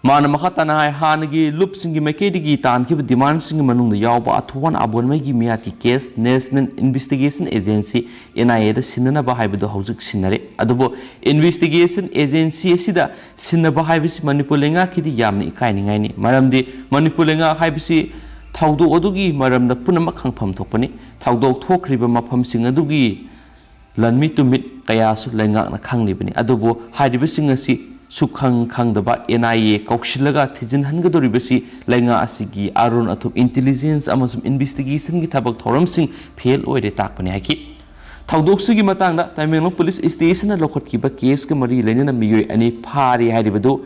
ꯃꯥꯅ ꯃꯈꯥ ꯇꯥꯅ ꯍꯥꯏ, ꯍꯥꯟꯅꯒꯤ ꯂꯨꯞꯁꯤꯡꯒꯤ ꯃꯥꯏꯀꯩꯗꯒꯤ ꯇꯥꯟꯈꯤꯕ ꯗꯤꯃꯥꯟꯁꯤꯡꯒꯤ ꯃꯅꯨꯡꯗ ꯌꯥꯎꯕ ꯑꯊꯨꯋꯥꯟ ꯑꯕꯣꯟꯃꯩꯒꯤ ꯃꯤꯍꯥꯠꯀꯤ case National Investigation Agency, N I A ꯗ ꯁꯤꯟꯅꯅꯕ ꯍꯥꯏꯕꯗꯨ ꯍꯧꯖꯤꯛ ꯁꯤꯟꯅꯔꯦ꯫ ꯑꯗꯨꯕꯨ Investigation Agency ꯑꯁꯤꯗ ꯁꯤꯟꯅꯕ ꯍꯥꯏꯕꯁꯤ ꯃꯅꯤꯄꯨꯔ ꯂꯩꯉꯥꯛꯀꯤꯗꯤ ꯌꯥꯝꯅ ꯏꯀꯥꯏꯅꯤꯡꯉꯥꯏꯅꯤ꯫ ꯃꯔꯝꯗꯤ ꯃꯅꯤꯄꯨꯔ ꯂꯩꯉꯥꯛ ꯍꯥꯏꯕꯁꯤ ꯊꯧꯗꯣꯛ ꯑꯗꯨꯒꯤ ꯃꯔꯝꯗ ꯄꯨꯝꯅꯃꯛ ꯈꯪꯐꯝ ꯊꯣꯛꯄꯅꯤ꯫ ꯊꯧꯗꯣꯛ ꯊꯣꯛꯈ꯭ꯔꯤꯕ ꯃꯐꯝꯁꯤꯡ ꯑꯗꯨꯒꯤ ꯂꯟꯃꯤ ꯇꯨꯃꯤꯠ ꯀꯌꯥꯁꯨ ꯂꯩꯉꯥꯛꯅ ꯈꯪꯂꯤꯕꯅꯤ꯫ ꯑꯗꯨꯕꯨ ꯍꯥꯏꯔꯤꯕꯁꯤꯡ ꯑꯁꯤ ꯁꯨꯈꯪ ꯈꯪꯗꯕ N I A ꯀꯧꯁꯤꯜꯂꯒ ꯊꯤꯖꯤꯟꯍꯟꯒꯗꯧꯔꯤꯕꯁꯤ ꯂꯩꯉꯥꯛ ꯑꯁꯤꯒꯤ ꯑꯔꯣꯟ ꯑꯊꯨꯞ intelligence ꯑꯃꯁꯨꯡ investigation ꯒꯤ ꯊꯕꯛ ꯊꯧꯔꯝꯁꯤꯡ fail ꯑꯣꯏꯔꯦ ꯇꯥꯛꯄꯅꯤ ꯍꯥꯏꯈꯤ꯫ ꯊꯧꯗꯣꯛꯁꯤꯒꯤ ꯃꯇꯥꯡꯗ ꯇꯃꯦꯡꯂꯣꯡ ꯄꯨꯂꯤꯁ ꯁ꯭ꯇꯦꯁꯟꯅ ꯂꯧꯈꯠꯈꯤꯕ ꯀꯦꯁꯀ ꯃꯔꯤ ꯂꯩꯅꯅ ꯃꯤꯑꯣꯏ ꯑꯅꯤ ꯐꯥꯔꯦ ꯍꯥꯏꯔꯤꯕꯗꯨ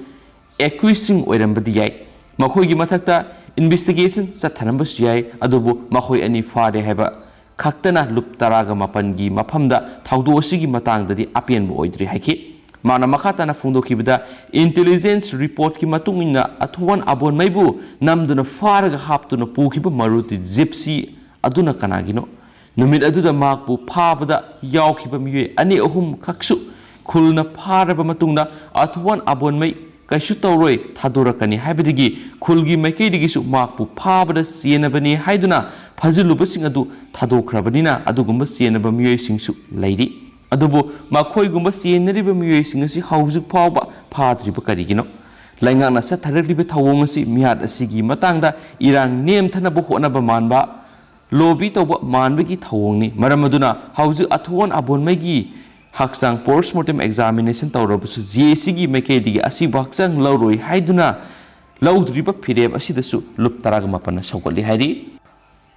accused ꯁꯤꯡ ꯑꯣꯏꯔꯝꯕꯗꯤ ꯌꯥꯏ꯫ ꯃꯈꯣꯏꯒꯤ ꯃꯊꯛꯇ investigation ꯆꯠꯊꯔꯝꯕꯁꯨ ꯌꯥꯏ, ꯑꯗꯨꯕꯨ ꯃꯈꯣꯏ ꯑꯅꯤ ꯐꯥꯔꯦ ꯍꯥꯏꯕ ꯈꯛꯇꯅ ꯂꯨꯞ ꯇꯔꯥꯒ ꯃꯥꯄꯟꯒꯤ ꯃꯐꯝꯗ ꯊꯧꯗꯣꯛ ꯑꯁꯤꯒꯤ ꯃꯇꯥꯡꯗꯗꯤ ꯑꯄꯦꯟꯕ ꯑꯣꯏꯗ꯭ꯔꯤ ꯍꯥꯏꯈꯤ꯫ ꯃꯥꯅ ꯃꯈꯥ ꯇꯥꯅ ꯐꯣꯡꯗꯣꯛꯈꯤꯕꯗ, ꯏꯟꯇꯦꯂꯤꯖꯦꯟꯁ ꯔꯤꯄꯣꯔꯠꯀꯤ ꯃꯇꯨꯡ ꯏꯟꯅ ꯑꯊꯨꯋꯥꯟ ꯑꯕꯣꯟꯃꯩꯕꯨ ꯅꯝꯗꯨꯅ ꯐꯥꯔꯒ ꯍꯥꯞꯇꯨꯅ ꯄꯨꯈꯤꯕ ꯃꯔꯨꯇꯤ ꯖꯤꯞꯁꯤ ꯑꯗꯨꯅ ꯀꯅꯥꯒꯤꯅꯣ? ꯅꯨꯃꯤꯠ ꯑꯗꯨꯗ ꯃꯍꯥꯛꯄꯨ ꯐꯥꯕꯗ ꯌꯥꯎꯈꯤꯕ ꯃꯤꯑꯣꯏ ꯑꯅꯤ ꯑꯍꯨꯝ ꯈꯛꯁꯨ ꯈꯨꯜꯅ ꯐꯥꯔꯕ ꯃꯇꯨꯡꯗ ꯑꯊꯨꯋꯥꯟ ꯑꯕꯣꯟꯃꯩ ꯀꯩꯁꯨ ꯇꯧꯔꯣꯏ, ꯊꯥꯗꯣꯔꯛꯀꯅꯤ ꯍꯥꯏꯕꯗꯒꯤ ꯈꯨꯜꯒꯤ ꯃꯥꯏꯀꯩꯗꯒꯤꯁꯨ ꯃꯍꯥꯛꯄꯨ ꯐꯥꯕꯗ ꯆꯦꯟꯅꯕꯅꯤ ꯍꯥꯏꯗꯨꯅ ꯐꯥꯖꯤꯜꯂꯨꯕꯁꯤꯡ ꯑꯗꯨ ꯊꯥꯗꯣꯛꯈ꯭ꯔꯕꯅꯤꯅ ꯑꯗꯨꯒꯨꯝꯕ ꯆꯦꯟꯅꯕ ꯃꯤꯑꯣꯏꯁꯤꯡꯁꯨ ꯂꯩꯔꯤ꯫ ꯑꯗꯨꯕꯨ ꯃꯈꯣꯏꯒꯨꯝꯕ ꯆꯦꯟꯅꯔꯤꯕ ꯃꯤꯑꯣꯏꯁꯤꯡ ꯑꯁꯤ ꯍꯧꯖꯤꯛ ꯐꯥꯎꯕ ꯐꯥꯗ꯭ꯔꯤꯕ ꯀꯔꯤꯒꯤꯅꯣ? ꯂꯩꯉꯥꯛꯅ ꯆꯠꯊꯔꯛꯂꯤꯕ ꯊꯧꯑꯣꯡ ꯑꯁꯤ ꯃꯤꯍꯥꯠ ꯑꯁꯤꯒꯤ ꯃꯇꯥꯡꯗ ꯏꯔꯥꯡ ꯅꯦꯝꯊꯅꯕ ꯍꯣꯠꯅꯕ ꯃꯥꯟꯕ, ꯂꯣꯕꯤ ꯇꯧꯕ ꯃꯥꯟꯕꯒꯤ ꯊꯧꯑꯣꯡꯅꯤ꯫ ꯃꯔꯝ ꯑꯗꯨꯅ ꯍꯧꯖꯤꯛ ꯑꯊꯨꯋꯥꯟ ꯑꯕꯣꯟꯃꯩꯒꯤ ꯍꯛꯆꯥꯡ ꯄꯣꯁꯃꯣꯔꯇꯦꯝ ꯑꯦꯛꯖꯥꯃꯤꯅꯦꯁꯟ ꯇꯧꯔꯕꯁꯨ ꯖꯦ ꯑꯦ ꯁꯤꯒꯤ ꯃꯥꯏꯀꯩꯗꯒꯤ ꯑꯁꯤꯕꯨ ꯍꯛꯆꯥꯡ ꯂꯧꯔꯣꯏ ꯍꯥꯏꯗꯨꯅ ꯂꯧꯗ꯭ꯔꯤꯕ ꯐꯤꯔꯦꯞ ꯑꯁꯤꯗꯁꯨ ꯂꯨꯞ ꯇꯔꯥꯒ ꯃꯥꯄꯟꯅ ꯁꯧꯒꯠꯂꯤ ꯍꯥꯏꯔꯤ꯫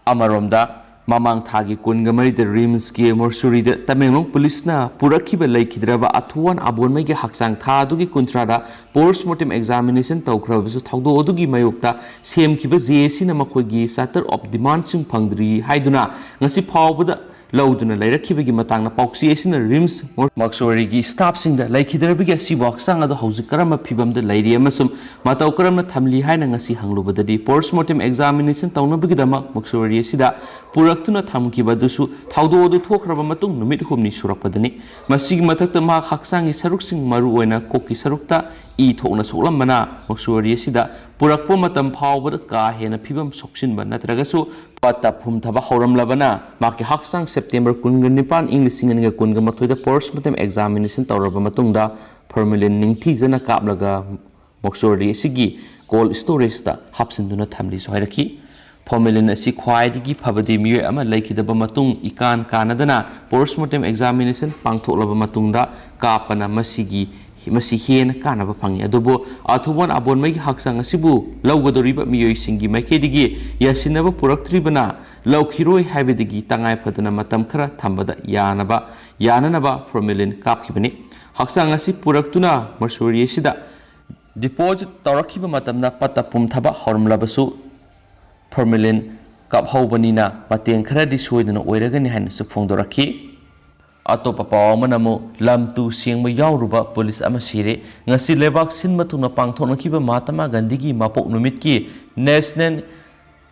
ꯑꯃꯔꯣꯝꯗ, ꯃꯃꯥꯡ ꯊꯥꯒꯤ ꯀꯨꯟꯒ ꯃꯔꯤꯗ ꯔꯤꯝꯁꯀꯤ ꯃꯣꯔꯆꯨꯔꯤꯗ ꯇꯃꯦꯡꯂꯣꯡ ꯄꯨꯂꯤꯁꯅ ꯄꯨꯔꯛꯈꯤꯕ ꯂꯩꯈꯤꯗ꯭ꯔꯕ ꯑꯊꯨꯋꯥꯟ ꯑꯕꯣꯟꯃꯩꯒꯤ ꯍꯛꯆꯥꯡ ꯊꯥ ꯑꯗꯨꯒꯤ ꯀꯨꯟꯊ꯭ꯔꯥꯗ ꯄꯣꯁꯃꯣꯔꯇꯦꯝ ꯑꯦꯛꯖꯥꯃꯤꯅꯦꯁꯟ ꯇꯧꯈ꯭ꯔꯕꯁꯨ ꯊꯧꯗꯣꯛ ꯑꯗꯨꯒꯤ ꯃꯥꯌꯣꯛꯇ ꯁꯦꯝꯈꯤꯕ ꯖꯦ ꯑꯦ ꯁꯤꯅ ꯃꯈꯣꯏꯒꯤ ꯆꯥꯇꯔ ꯑꯣꯐ ꯗꯤꯃꯥꯟꯁꯤꯡ ꯐꯪꯗ꯭ꯔꯤ ꯍꯥꯏꯗꯨꯅ ꯉꯁꯤ ꯐꯥꯎꯕꯗ ꯂꯧꯗꯨꯅ ꯂꯩꯔꯛꯈꯤꯕꯒꯤ ꯃꯇꯥꯡꯗ ꯄꯥꯎꯆꯦ ꯑꯁꯤꯅ ꯔꯤꯝꯁ ꯃꯣꯔꯆꯨꯔꯤꯒꯤ ꯁ꯭ꯇꯥꯐꯁꯤꯡꯗ ꯂꯩꯈꯤꯗ꯭ꯔꯕꯒꯤ ꯑꯁꯤꯕꯨ ꯍꯛꯆꯥꯡ ꯑꯗꯨ ꯍꯧꯖꯤꯛ ꯀꯔꯝꯕ ꯐꯤꯕꯝꯗ ꯂꯩꯔꯤ ꯑꯃꯁꯨꯡ ꯃꯇꯧ ꯀꯔꯝꯅ ꯊꯝꯂꯤ ꯍꯥꯏꯅ ꯉꯁꯤ ꯍꯪꯂꯨꯕꯗꯗꯤ, ꯄꯣꯁꯃꯣꯔꯇꯦꯝ ꯑꯦꯛꯖꯥꯃꯤꯅꯦꯁꯟ ꯇꯧꯅꯕꯒꯤꯗꯃꯛ ꯃꯣꯔꯆꯨꯔꯤ ꯑꯁꯤꯗ ꯄꯨꯔꯛꯇꯨꯅ ꯊꯝꯈꯤꯕ ꯑꯗꯨꯁꯨ ꯊꯧꯗꯣꯛ ꯑꯗꯨ ꯊꯣꯛꯈ꯭ꯔꯕ ꯃꯇꯨꯡ ꯅꯨꯃꯤꯠ ꯍꯨꯝꯅꯤ ꯁꯨꯔꯛꯄꯗꯅꯤ꯫ ꯃꯁꯤꯒꯤ ꯃꯊꯛꯇ ꯃꯍꯥꯛ ꯍꯛꯆꯥꯡꯒꯤ ꯁꯔꯨꯛꯁꯤꯡ, ꯃꯔꯨꯑꯣꯏꯅ ꯀꯣꯛꯀꯤ ꯁꯔꯨꯛꯇ ꯏ ꯊꯣꯛꯅ ꯁꯣꯛꯂꯝꯕꯅ ꯃꯣꯔꯆꯨꯔꯤ ꯑꯁꯤꯗ ꯄꯨꯔꯛꯄ ꯃꯇꯝ ꯐꯥꯎꯕꯗ ꯀꯥ ꯍꯦꯟꯅ ꯐꯤꯕꯝ ꯁꯣꯛꯆꯤꯟꯕ ꯅꯠꯇ꯭ꯔꯒꯁꯨ ꯄꯠꯇ ꯄꯨꯝꯊꯕ ꯍꯧꯔꯝꯂꯕꯅ ꯃꯍꯥꯛꯀꯤ ꯍꯛꯆꯥꯡ ꯁꯦꯞꯇꯦꯝꯕꯔ ꯀꯨꯟꯒ ꯅꯤꯄꯥꯟ, ꯏꯪ ꯂꯤꯁꯤꯡ ꯑꯅꯤꯒ ꯀꯨꯟꯒ ꯃꯥꯊꯣꯏꯗ ꯄꯣꯁꯃꯣꯔꯇꯦꯝ ꯑꯦꯛꯖꯥꯃꯤꯅꯦꯁꯟ ꯇꯧꯔꯕ ꯃꯇꯨꯡꯗ ꯐꯣꯔꯃꯦꯂꯤꯟ ꯅꯤꯡꯊꯤꯖꯅ ꯀꯥꯞꯂꯒ ꯃꯣꯔꯆꯨꯔꯤ ꯑꯁꯤꯒꯤ ꯀꯣꯜꯗ ꯁ꯭ꯇꯣꯔꯦꯖꯇ ꯍꯥꯞꯆꯤꯟꯗꯨꯅ ꯊꯝꯂꯤꯁꯨ ꯍꯥꯏꯔꯛꯈꯤ꯫ ꯐꯣꯔꯃꯦꯂꯤꯟ ꯑꯁꯤ ꯈ꯭ꯋꯥꯏꯗꯒꯤ ꯐꯕꯗꯤ ꯃꯤꯑꯣꯏ ꯑꯃ ꯂꯩꯈꯤꯗꯕ ꯃꯇꯨꯡ ꯏꯀꯥꯟ ꯀꯥꯟꯅꯗꯅ ꯄꯣꯁꯃꯣꯔꯇꯦꯝ ꯑꯦꯛꯖꯥꯃꯤꯅꯦꯁꯟ ꯄꯥꯡꯊꯣꯛꯂꯕ ꯃꯇꯨꯡꯗ ꯀꯥꯞꯄꯅ ꯃꯁꯤꯒꯤ, ꯃꯁꯤ ꯍꯦꯟꯅ ꯀꯥꯟꯅꯕ ꯐꯪꯏ꯫ ꯑꯗꯨꯕꯨ ꯑꯊꯨꯕꯣꯟ ꯑꯕꯣꯟꯃꯩꯒꯤ ꯍꯛꯆꯥꯡ ꯑꯁꯤꯕꯨ ꯂꯧꯒꯗꯧꯔꯤꯕ ꯃꯤꯑꯣꯏꯁꯤꯡꯒꯤ ꯃꯥꯏꯀꯩꯗꯒꯤ ꯌꯥꯁꯤꯟꯅꯕ ꯄꯨꯔꯛꯇ꯭ꯔꯤꯕꯅ ꯂꯧꯈꯤꯔꯣꯏ ꯍꯥꯏꯕꯗꯒꯤ ꯇꯉꯥꯏ ꯐꯗꯅ ꯃꯇꯝ ꯈꯔ ꯊꯝꯕꯗ ꯌꯥꯅꯕ, ꯌꯥꯅꯅꯕ ꯐꯣꯔꯃꯦꯂꯤꯟ ꯀꯥꯞꯈꯤꯕꯅꯤ꯫ ꯍꯛꯆꯥꯡ ꯑꯁꯤ ꯄꯨꯔꯛꯇꯨꯅ ꯃꯣꯔꯆꯨꯔꯤ ꯑꯁꯤꯗ ꯗꯤꯄꯣꯖꯤꯠ ꯇꯧꯔꯛꯈꯤꯕ ꯃꯇꯝꯗ ꯄꯠꯇ ꯄꯨꯝꯊꯕ ꯍꯧꯔꯝꯂꯕꯁꯨ ꯐꯣꯔꯃꯦꯂꯤꯟ ꯀꯥꯞꯍꯧꯕꯅꯤꯅ ꯃꯇꯦꯡ ꯈꯔꯗꯤ ꯁꯣꯏꯗꯅ ꯑꯣꯏꯔꯒꯅꯤ ꯍꯥꯏꯅꯁꯨ ꯐꯣꯡꯗꯣꯔꯛꯈꯤ꯫ ꯑꯇꯣꯞꯄ ꯄꯥꯎ ꯑꯃꯅ ꯑꯃꯨꯛ ꯂꯝ ꯇꯨ ꯁꯦꯡꯕ ꯌꯥꯎꯔꯨꯕ ꯄꯨꯂꯤꯁ ꯑꯃ ꯁꯤꯔꯦ꯫ ꯉꯁꯤ ꯂꯩꯕꯥꯛ ꯁꯤꯟꯕ ꯊꯨꯡꯅ ꯄꯥꯡꯊꯣꯛꯅꯈꯤꯕ ꯃꯍꯥꯇꯃꯥ ꯒꯥꯟꯙꯤꯒꯤ ꯃꯄꯣꯛ ꯅꯨꯃꯤꯠꯀꯤ National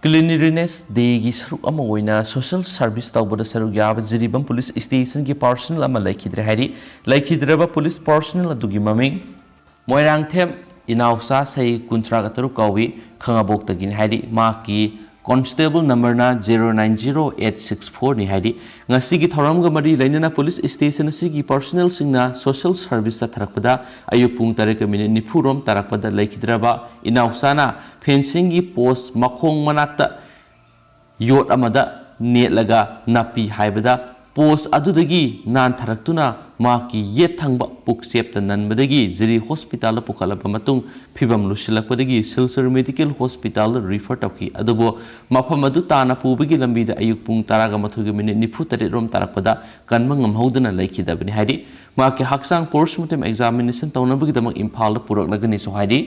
Cleanliness Dayꯒꯤ ꯁꯔꯨꯛ ꯑꯃ ꯑꯣꯏꯅ social service ꯇꯧꯕꯗ ꯁꯔꯨꯛ ꯌꯥꯕ ꯖꯤꯔꯤꯕꯥꯝ ꯄꯨꯂꯤꯁ ꯁ꯭ꯇꯦꯁꯟꯒꯤ personnel ꯑꯃ ꯂꯩꯈꯤꯗ꯭ꯔꯦ ꯍꯥꯏꯔꯤ꯫ ꯂꯩꯈꯤꯗ꯭ꯔꯕ ꯄꯨꯂꯤꯁ personnel ꯑꯗꯨꯒꯤ ꯃꯃꯤꯡ ꯃꯣꯏꯔꯥꯡꯊꯦꯝ ꯏꯅꯥꯎꯆꯥ ꯆꯍꯤ ꯀꯨꯟꯊ꯭ꯔꯥꯒ ꯇꯔꯨꯛ ꯀꯧꯏ, ꯈꯥꯉꯕꯣꯛꯇꯒꯤꯅꯤ ꯍꯥꯏꯔꯤ꯫ ꯃꯍꯥꯛꯀꯤ constable numberꯅ zero nine zero eight six fourꯅꯤ ꯍꯥꯏꯔꯤ꯫ ꯉꯁꯤꯒꯤ ꯊꯧꯔꯝꯒ ꯃꯔꯤ ꯂꯩꯅꯅ ꯄꯨꯂꯤꯁ ꯁ꯭ꯇꯦꯁꯟ ꯑꯁꯤꯒꯤ personnelꯁꯤꯡꯅ social service ꯆꯠꯊꯔꯛꯄꯗ ꯑꯌꯨꯛ ꯄꯨꯡ ꯇꯔꯦꯠꯀ ꯃꯤꯅꯤꯠ ꯅꯤꯐꯨ ꯔꯣꯝ ꯇꯥꯔꯛꯄꯗ ꯂꯩꯈꯤꯗ꯭ꯔꯕ ꯏꯅꯥꯎꯆꯥꯅ fencingꯒꯤ post ꯃꯈꯣꯡ ꯃꯅꯥꯛꯇ ꯌꯣꯠ ꯑꯃꯗ ꯅꯦꯠꯂꯒ ꯅꯥꯄꯤ ꯍꯥꯏꯕꯗ post ꯑꯗꯨꯗꯒꯤ ꯅꯥꯟꯊꯔꯛꯇꯨꯅ ꯃꯍꯥꯛꯀꯤ ꯌꯦꯠ ꯊꯪꯕ ꯄꯨꯛꯆꯦꯞꯇ ꯅꯟꯕꯗꯒꯤ ꯖꯤꯔꯤ ꯍꯣꯁꯄꯤꯇꯥꯜꯗ ꯄꯨꯈꯠꯂꯕ ꯃꯇꯨꯡ ꯐꯤꯕꯝ ꯂꯨꯁꯤꯜꯂꯛꯄꯗꯒꯤ ꯁꯤꯜꯆꯔ ꯃꯦꯗꯤꯀꯦꯜ ꯍꯣꯁꯄꯤꯇꯥꯜꯗ refer ꯇꯧꯈꯤ꯫ ꯑꯗꯨꯕꯨ ꯃꯐꯝ ꯑꯗꯨ ꯇꯥꯟꯅ ꯄꯨꯕꯒꯤ ꯂꯝꯕꯤꯗ ꯑꯌꯨꯛ ꯄꯨꯡ ꯇꯔꯥꯒ ꯃꯥꯊꯣꯏꯒ ꯃꯤꯅꯤꯠ ꯅꯤꯐꯨ ꯇꯔꯦꯠ ꯔꯣꯝ ꯇꯥꯔꯛꯄꯗ ꯀꯟꯕ ꯉꯝꯍꯧꯗꯅ ꯂꯩꯈꯤꯗꯕꯅꯤ ꯍꯥꯏꯔꯤ꯫ ꯃꯍꯥꯛꯀꯤ ꯍꯛꯆꯥꯡ postmortem examination ꯇꯧꯅꯕꯒꯤꯗꯃꯛ ꯏꯝꯐꯥꯜꯗ ꯄꯨꯔꯛꯂꯒꯅꯤꯁꯨ ꯍꯥꯏꯔꯤ꯫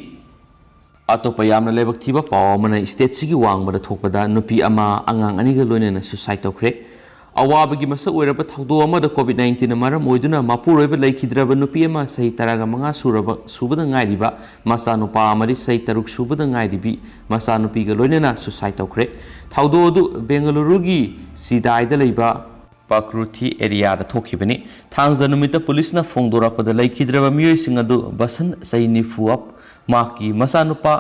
ꯑꯇꯣꯞꯄ ꯌꯥꯝꯅ ꯂꯥꯏꯕꯛ ꯊꯤꯕ ꯄꯥꯎ ꯑꯃꯅ stateꯁꯤꯒꯤ ꯋꯥꯡꯃꯗ ꯊꯣꯛꯄꯗ ꯅꯨꯄꯤ ꯑꯃ ꯑꯉꯥꯡ ꯑꯅꯤꯒ ꯂꯣꯏꯅꯅ suicide ꯇꯧꯈ꯭ꯔꯦ꯫ ꯑꯋꯥꯕꯒꯤ ꯃꯁꯛ ꯑꯣꯏꯔꯕ ꯊꯧꯗꯣꯛ ꯑꯃꯗ COVID nineteenꯅ ꯃꯔꯝ ꯑꯣꯏꯗꯨꯅ ꯃꯄꯨꯔꯣꯏꯕ ꯂꯩꯈꯤꯗ꯭ꯔꯕ ꯅꯨꯄꯤ ꯑꯃ ꯆꯍꯤ ꯇꯔꯥꯒ ꯃꯉꯥ ꯁꯨꯔꯕ, ꯁꯨꯕꯗ ꯉꯥꯏꯔꯤꯕ ꯃꯆꯥꯅꯨꯄꯥ ꯑꯃꯗꯤ ꯆꯍꯤ ꯇꯔꯨꯛ ꯁꯨꯕꯗ ꯉꯥꯏꯔꯤꯕꯤ ꯃꯆꯥꯅꯨꯄꯤꯒ ꯂꯣꯏꯅꯅ suicide ꯇꯧꯈ꯭ꯔꯦ꯫ ꯊꯧꯗꯣꯛ ꯑꯗꯨ ꯕꯦꯡꯒꯂꯨꯔꯨꯒꯤ ꯁꯤꯗꯥꯏꯗ ꯂꯩꯕ ꯄꯥꯀ꯭ꯔꯨꯊꯤ ꯑꯦꯔꯤꯌꯥꯗ ꯊꯣꯛꯈꯤꯕꯅꯤ꯫ ꯊꯥꯡꯖ ꯅꯨꯃꯤꯠꯇ ꯄꯨꯂꯤꯁꯅ ꯐꯣꯡꯗꯣꯔꯛꯄꯗ ꯂꯩꯈꯤꯗ꯭ꯔꯕ ꯃꯤꯑꯣꯏꯁꯤꯡ ꯑꯗꯨ ꯕꯁꯟ ꯆꯍꯤ ꯅꯤꯐꯨ ꯑꯞ, ꯃꯍꯥꯛꯀꯤ ꯃꯆꯥꯅꯨꯄꯥ